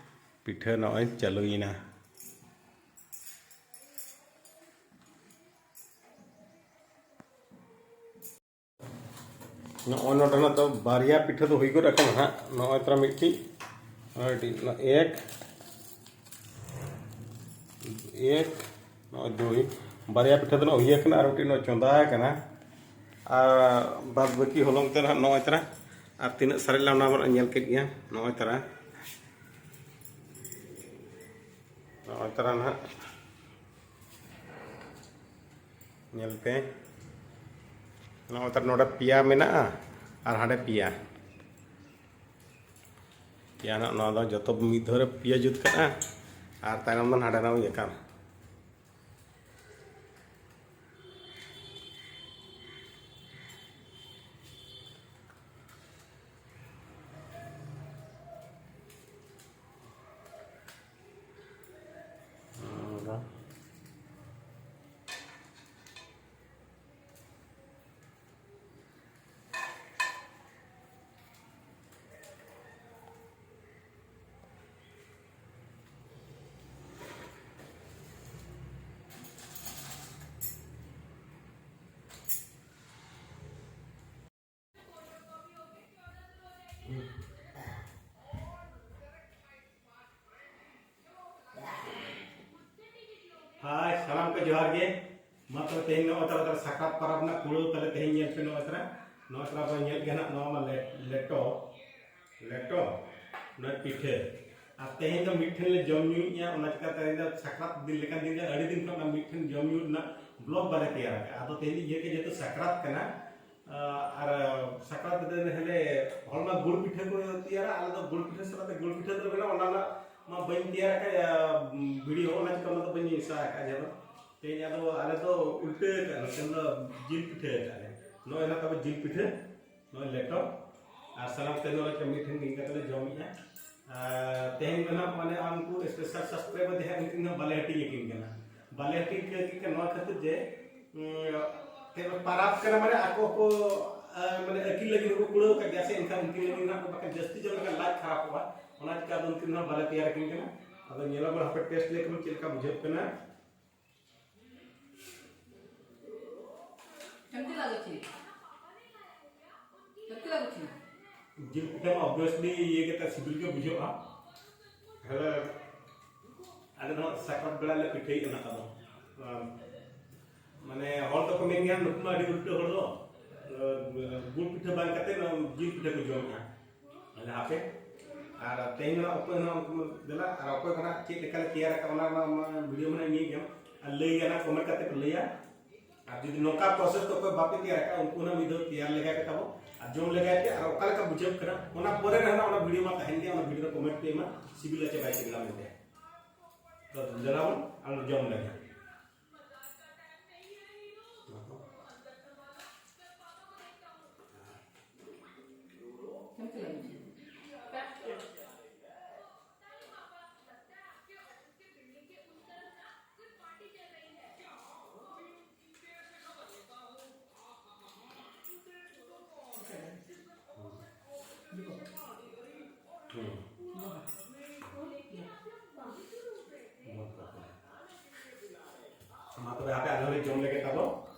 ᱯᱤᱴᱷᱟᱹ, ᱱᱚᱜᱼᱚᱭ ᱪᱟᱹᱞᱩᱭᱮᱱᱟ᱾ ᱱᱚᱜᱼᱚᱭ ᱱᱚᱰᱮᱱᱟᱜ ᱫᱚ ᱵᱟᱨᱭᱟ ᱯᱤᱴᱷᱟᱹ ᱫᱚ ᱦᱩᱭ ᱜᱚᱫ ᱟᱠᱟᱱᱟ ᱦᱟᱸᱜ᱾ ᱱᱚᱜᱼᱚᱭ ᱛᱚᱨᱟ ᱢᱤᱫᱴᱤᱡ, ᱱᱚᱜᱼᱚᱭ ᱢᱤᱫᱴᱤᱡ, ᱱᱚᱣᱟ ᱮᱠ, ᱮᱠ, ᱱᱚᱜᱼᱚᱭ ᱫᱩᱭ, ᱵᱟᱨᱭᱟ ᱯᱤᱴᱷᱟᱹ ᱫᱚ ᱱᱚᱜᱼᱚᱭ ᱦᱩᱭ ᱟᱠᱟᱱᱟ, ᱟᱨ ᱢᱤᱫᱴᱤᱡ ᱱᱚᱜᱼᱚᱭ ᱪᱚᱸᱫᱟ ᱟᱠᱟᱱᱟ᱾ ᱟᱨ ᱵᱟᱫᱽ ᱵᱟᱹᱠᱤ ᱦᱚᱞᱚᱝ ᱛᱮ ᱱᱟᱦᱟᱜ ᱱᱚᱜᱼᱚᱭ ᱛᱚᱨᱟ, ᱟᱨ ᱛᱤᱱᱟᱹᱜ ᱥᱟᱨᱮᱡ ᱞᱮᱱᱟ ᱚᱱᱟ ᱵᱚᱱ ᱧᱮᱞ ᱠᱮᱫ ᱜᱮᱭᱟ᱾ ᱱᱚᱜᱼᱚᱭ ᱛᱚᱨᱟ, ᱱᱚᱜᱼᱚᱭ ᱛᱚᱨᱟ ᱱᱟᱦᱟᱜ ᱧᱮᱞ ᱯᱮ, ᱱᱚᱜᱼᱚᱭ ᱛᱟᱦᱞᱮ ᱱᱚᱰᱮ ᱯᱮᱭᱟ ᱢᱮᱱᱟᱜᱼᱟ ᱟᱨ ᱦᱟᱸᱰᱮ ᱯᱮᱭᱟ᱾ ᱯᱮᱭᱟ ᱱᱟᱜ ᱱᱚᱣᱟ ᱫᱚ ᱡᱚᱛᱚ ᱢᱤᱫ ᱫᱷᱟᱣ ᱨᱮ ᱯᱮᱭᱟ ᱡᱩᱛ ᱠᱟᱜᱼᱟ ᱟᱨ ᱛᱟᱭᱱᱚᱢ ᱫᱚ ᱦᱟᱸᱰᱮ ᱱᱟᱜ ᱤᱭᱟᱹ ᱠᱟᱜᱼᱟ᱾ ᱦᱟᱭ, ᱥᱟᱱᱟᱢ ᱠᱚ ᱡᱚᱦᱟᱨ ᱜᱮ᱾ ᱢᱟ ᱛᱚᱵᱮ ᱛᱮᱦᱮᱧ ᱱᱚᱜᱼᱚᱭ ᱛᱟᱞᱮ ᱛᱟᱞᱮ ᱥᱟᱠᱨᱟᱛ ᱯᱚᱨᱚᱵᱽ ᱨᱮᱱᱟᱜ ᱠᱩᱲᱟᱹᱣ ᱛᱟᱞᱮ ᱛᱮᱦᱮᱧ ᱧᱮᱞ ᱯᱮ ᱱᱚᱜᱼᱚᱭ ᱛᱟᱞᱮ᱾ ᱱᱚᱜᱼᱚᱭ ᱛᱟᱞᱮ ᱵᱚᱱ ᱧᱮᱞ ᱜᱮ ᱱᱟᱜ ᱱᱚᱣᱟ ᱢᱟ ᱞᱮ-, ᱞᱮᱴᱚ, ᱞᱮᱴᱚ, ᱱᱚᱜᱼᱚᱭ ᱯᱤᱴᱷᱟᱹ᱾ ᱟᱨ ᱛᱮᱦᱮᱧ ᱫᱚ ᱢᱤᱫ ᱴᱷᱮᱱ ᱞᱮ ᱡᱚᱢ ᱧᱩᱭᱮᱫᱼᱟ, ᱚᱱᱟ ᱪᱤᱠᱟᱹ ᱛᱮᱦᱮᱧ ᱫᱚ ᱥᱟᱠᱨᱟᱛ ᱫᱤᱱ ᱞᱮᱠᱟᱱ ᱫᱤᱱ ᱨᱮ ᱟᱹᱰᱤ ᱫᱤᱱ ᱠᱷᱚᱱ ᱚᱱᱟ ᱢᱤᱫ ᱴᱷᱮᱱ ᱡᱚᱢ ᱧᱩ ᱨᱮᱱᱟᱜ vlog ᱵᱟᱞᱮ ᱛᱮᱭᱟᱨ ᱟᱠᱟᱫᱼᱟ᱾ ᱟᱫᱚ ᱛᱮᱦᱮᱧ ᱫᱚ ᱤᱭᱟᱹ ᱜᱮ ᱡᱮᱦᱮᱛᱩ ᱥᱟᱠᱨᱟᱛ ᱠᱟᱱᱟ, ᱟᱨ ᱥᱟᱠᱨᱟᱛ ᱨᱮ ᱦᱮᱞᱮ ᱦᱚᱲ ᱢᱟ ᱜᱩᱲ ᱯᱤᱴᱷᱟᱹ ᱠᱚ ᱛᱮᱭᱟᱨᱟ, ᱟᱞᱮ ᱫᱚ ᱜᱩᱲ ᱯᱤᱴᱷᱟᱹ ᱥᱟᱞᱟᱜ ᱛᱮ ᱜᱩᱲ ᱯᱤᱴᱷᱟᱹ ᱫᱚ ᱢᱮᱱᱟᱜᱼᱟ, ᱚᱱᱟ ᱨᱮᱱᱟᱜ ᱢᱟ ᱵᱟᱹᱧ ᱛᱮᱭᱟᱨ ᱟᱠᱟᱫ, ᱵᱷᱤᱰᱤᱭᱳ, ᱚᱱᱟ ᱪᱤᱠᱟᱹ ᱚᱱᱟ ᱫᱚ ᱵᱟᱹᱧ ᱢᱮᱥᱟ ᱟᱠᱟᱫ᱾ ᱡᱟᱦᱟᱸ ᱫᱚ ᱛᱮᱦᱮᱧ ᱟᱫᱚ ᱟᱞᱮ ᱫᱚ ᱩᱞᱴᱟᱹ ᱟᱠᱟᱫ, ᱱᱚᱛᱮ ᱫᱚ ᱡᱤᱞ ᱯᱤᱴᱷᱟᱹ ᱟᱠᱟᱫ ᱞᱮ᱾ ᱱᱚᱜᱼᱚᱭ ᱱᱟᱜ ᱛᱟᱵᱚ ᱡᱤᱞ ᱯᱤᱴᱷᱟᱹ, ᱱᱚᱜᱼᱚᱭ ᱞᱮᱴᱚ, ᱟᱨ ᱥᱟᱱᱟᱢ ᱛᱮ ᱱᱚᱜᱼᱚᱭ ᱢᱤᱫ ᱴᱷᱮᱱ ᱜᱮ ᱤᱱᱠᱟ ᱛᱮᱞᱮ ᱡᱚᱢᱮᱫᱼᱟ᱾ ᱟᱨ ᱛᱮᱦᱮᱧ ᱫᱚ ᱱᱟᱜ ᱢᱟᱱᱮ ᱩᱱᱠᱩ special subscriber ᱡᱟᱦᱟᱸ ᱩᱱᱠᱤᱱ ᱫᱚ ᱵᱟᱞᱮ ᱦᱟᱹᱴᱤᱧ ᱟᱹᱠᱤᱱ ᱠᱟᱱᱟ, ᱵᱟᱞᱮ ᱦᱟᱹᱴᱤᱧ ᱟᱹᱠᱤᱱ ᱠᱟᱱᱟ ᱱᱚᱣᱟ ᱠᱷᱟᱹᱛᱤᱨ ᱡᱮ ᱩᱸ, ᱛᱮ ᱯᱟᱨᱟᱵᱽ ᱠᱟᱱᱟ, ᱢᱟᱱᱮ ᱟᱠᱚ ᱠᱚ, ᱟ, ᱢᱟᱱᱮ ᱟᱹᱠᱤᱱ ᱞᱟᱹᱜᱤᱫ ᱦᱚᱸᱠᱚ ᱠᱩᱲᱟᱹᱣ ᱟᱠᱟᱫ ᱜᱮᱭᱟ ᱥᱮ, ᱮᱱᱠᱷᱟᱱ ᱩᱱᱠᱤᱱ ᱞᱟᱹᱜᱤᱫ ᱱᱟᱜ ᱵᱟᱠᱷᱟᱱ ᱡᱟᱹᱥᱛᱤ ᱡᱚᱢ ᱞᱮᱠᱷᱟᱱ ᱞᱟᱡ ᱠᱷᱟᱨᱟᱯᱚᱜᱼᱟ, ᱚᱱᱟ ᱪᱤᱠᱟ ᱟᱫᱚ ᱩᱱᱠᱤᱱ ᱦᱚᱸ ᱵᱟᱞᱮ ᱛᱮᱭᱟᱨ ᱟᱹᱠᱤᱱ ᱠᱟᱱᱟ᱾ ᱟᱫᱚ ᱧᱮᱞᱟᱵᱚᱱ ᱦᱟᱯᱮ ᱴᱮᱥᱴ ᱞᱮᱠᱷᱟᱱ ᱪᱮᱫ ᱞᱮᱠᱟ ᱵᱩᱡᱷᱟᱹᱜ ᱠᱟᱱᱟ᱾ କେମିତି ଲାଗୁଛି? କେମିତି ଲାଗୁଛି? ᱡᱤᱞ ᱯᱤᱴᱷᱟᱹ ᱢᱟ obviously ᱤᱭᱟᱹ ᱠᱟᱛᱮ ᱥᱤᱵᱤᱞ ᱜᱮ ᱵᱩᱡᱷᱟᱹᱜᱼᱟ᱾ ᱦᱮᱸ, ᱟᱞᱮ ᱫᱚ ᱥᱟᱠᱨᱟᱛ ᱵᱮᱲᱟ ᱞᱮ ᱯᱤᱴᱷᱟᱹᱭᱮᱫ ᱠᱟᱱᱟ ᱟᱫᱚ᱾ ᱢᱟᱱᱮ ᱦᱚᱲ ᱫᱚᱠᱚ ᱢᱮᱱ ᱜᱮᱭᱟ, ᱱᱩᱠᱩ ᱢᱟ ᱟᱹᱰᱤ ᱩᱞᱴᱟᱹ ᱦᱚᱲ ᱫᱚ, ᱜᱩᱲ ᱯᱤᱴᱷᱟᱹ ᱵᱟᱝ ᱠᱟᱛᱮ ᱱᱚᱣᱟ ᱡᱤᱞ ᱯᱤᱴᱷᱟᱹ ᱠᱚ ᱡᱚᱢᱮᱫᱼᱟ᱾ ᱟᱞᱮ ᱦᱟᱯᱮ, ᱟᱨ ᱛᱮᱦᱮᱧ ᱫᱚ ᱚᱠᱚᱭ ᱦᱚᱸ ᱩᱱᱠᱩ ᱫᱮᱞᱟ, ᱟᱨ ᱚᱠᱚᱭ ᱠᱚ ᱱᱟᱜ ᱪᱮᱫ ᱞᱮᱠᱟ ᱞᱮ ᱛᱮᱭᱟᱨ ᱟᱠᱟᱫ, ᱚᱱᱟ ᱢᱟ, ᱢᱟ ᱵᱷᱤᱰᱤᱭᱳ ᱢᱟ ᱱᱟᱜ ᱧᱮᱞ ᱜᱮᱭᱟᱢ, ᱟᱨ ᱞᱟᱹᱭ ᱜᱟᱱᱟ, ᱠᱚᱢᱮᱱᱴ ᱠᱟᱛᱮ ᱯᱮ ᱞᱟᱹᱭᱟ᱾ ᱟᱨ ᱡᱩᱫᱤ ᱱᱚᱝᱠᱟ ᱯᱨᱚᱥᱮᱥ ᱛᱮ ᱚᱠᱚᱭ ᱵᱟᱯᱮ ᱛᱮᱭᱟᱨ ᱟᱠᱟᱫ, ᱩᱱᱠᱩ ᱦᱚᱸ ᱢᱤᱫ ᱫᱷᱟᱣ ᱛᱮᱭᱟᱨ ᱞᱮᱜᱟᱭ ᱯᱮ ᱛᱟᱵᱚ, ᱟᱨ ᱡᱚᱢ ᱞᱮᱜᱟᱭ ᱯᱮ, ᱟᱨ ᱚᱠᱟ ᱞᱮᱠᱟ ᱵᱩᱡᱷᱟᱹᱜ ᱠᱟᱱᱟ, ᱚᱱᱟ ᱯᱚᱨᱮ ᱨᱮ ᱦᱟᱸᱜ ᱚᱱᱟ ᱵᱷᱤᱰᱤᱭᱳ ᱢᱟ ᱛᱟᱦᱮᱱ ᱜᱮᱭᱟ, ᱚᱱᱟ ᱵᱷᱤᱰᱤᱭᱳ ᱨᱮ ᱠᱚᱢᱮᱱᱴ ᱯᱮ ᱮᱢᱟ, ᱥᱤᱵᱤᱞᱟ ᱪᱮ ᱵᱟᱭ ᱥᱤᱵᱤᱞᱟ ᱢᱮᱱᱛᱮ᱾ ᱛᱚ ᱫᱮᱞᱟ ᱵᱚᱱ ᱟᱨ ᱡᱚᱢ ᱞᱮᱜᱮ᱾ ᱢᱟ ᱛᱚᱵᱮ ᱦᱟᱯᱮ ᱟᱞᱮ ᱦᱚᱸᱞᱮ ᱡᱚᱢ ᱞᱮᱜᱮ ᱛᱟᱵᱚ᱾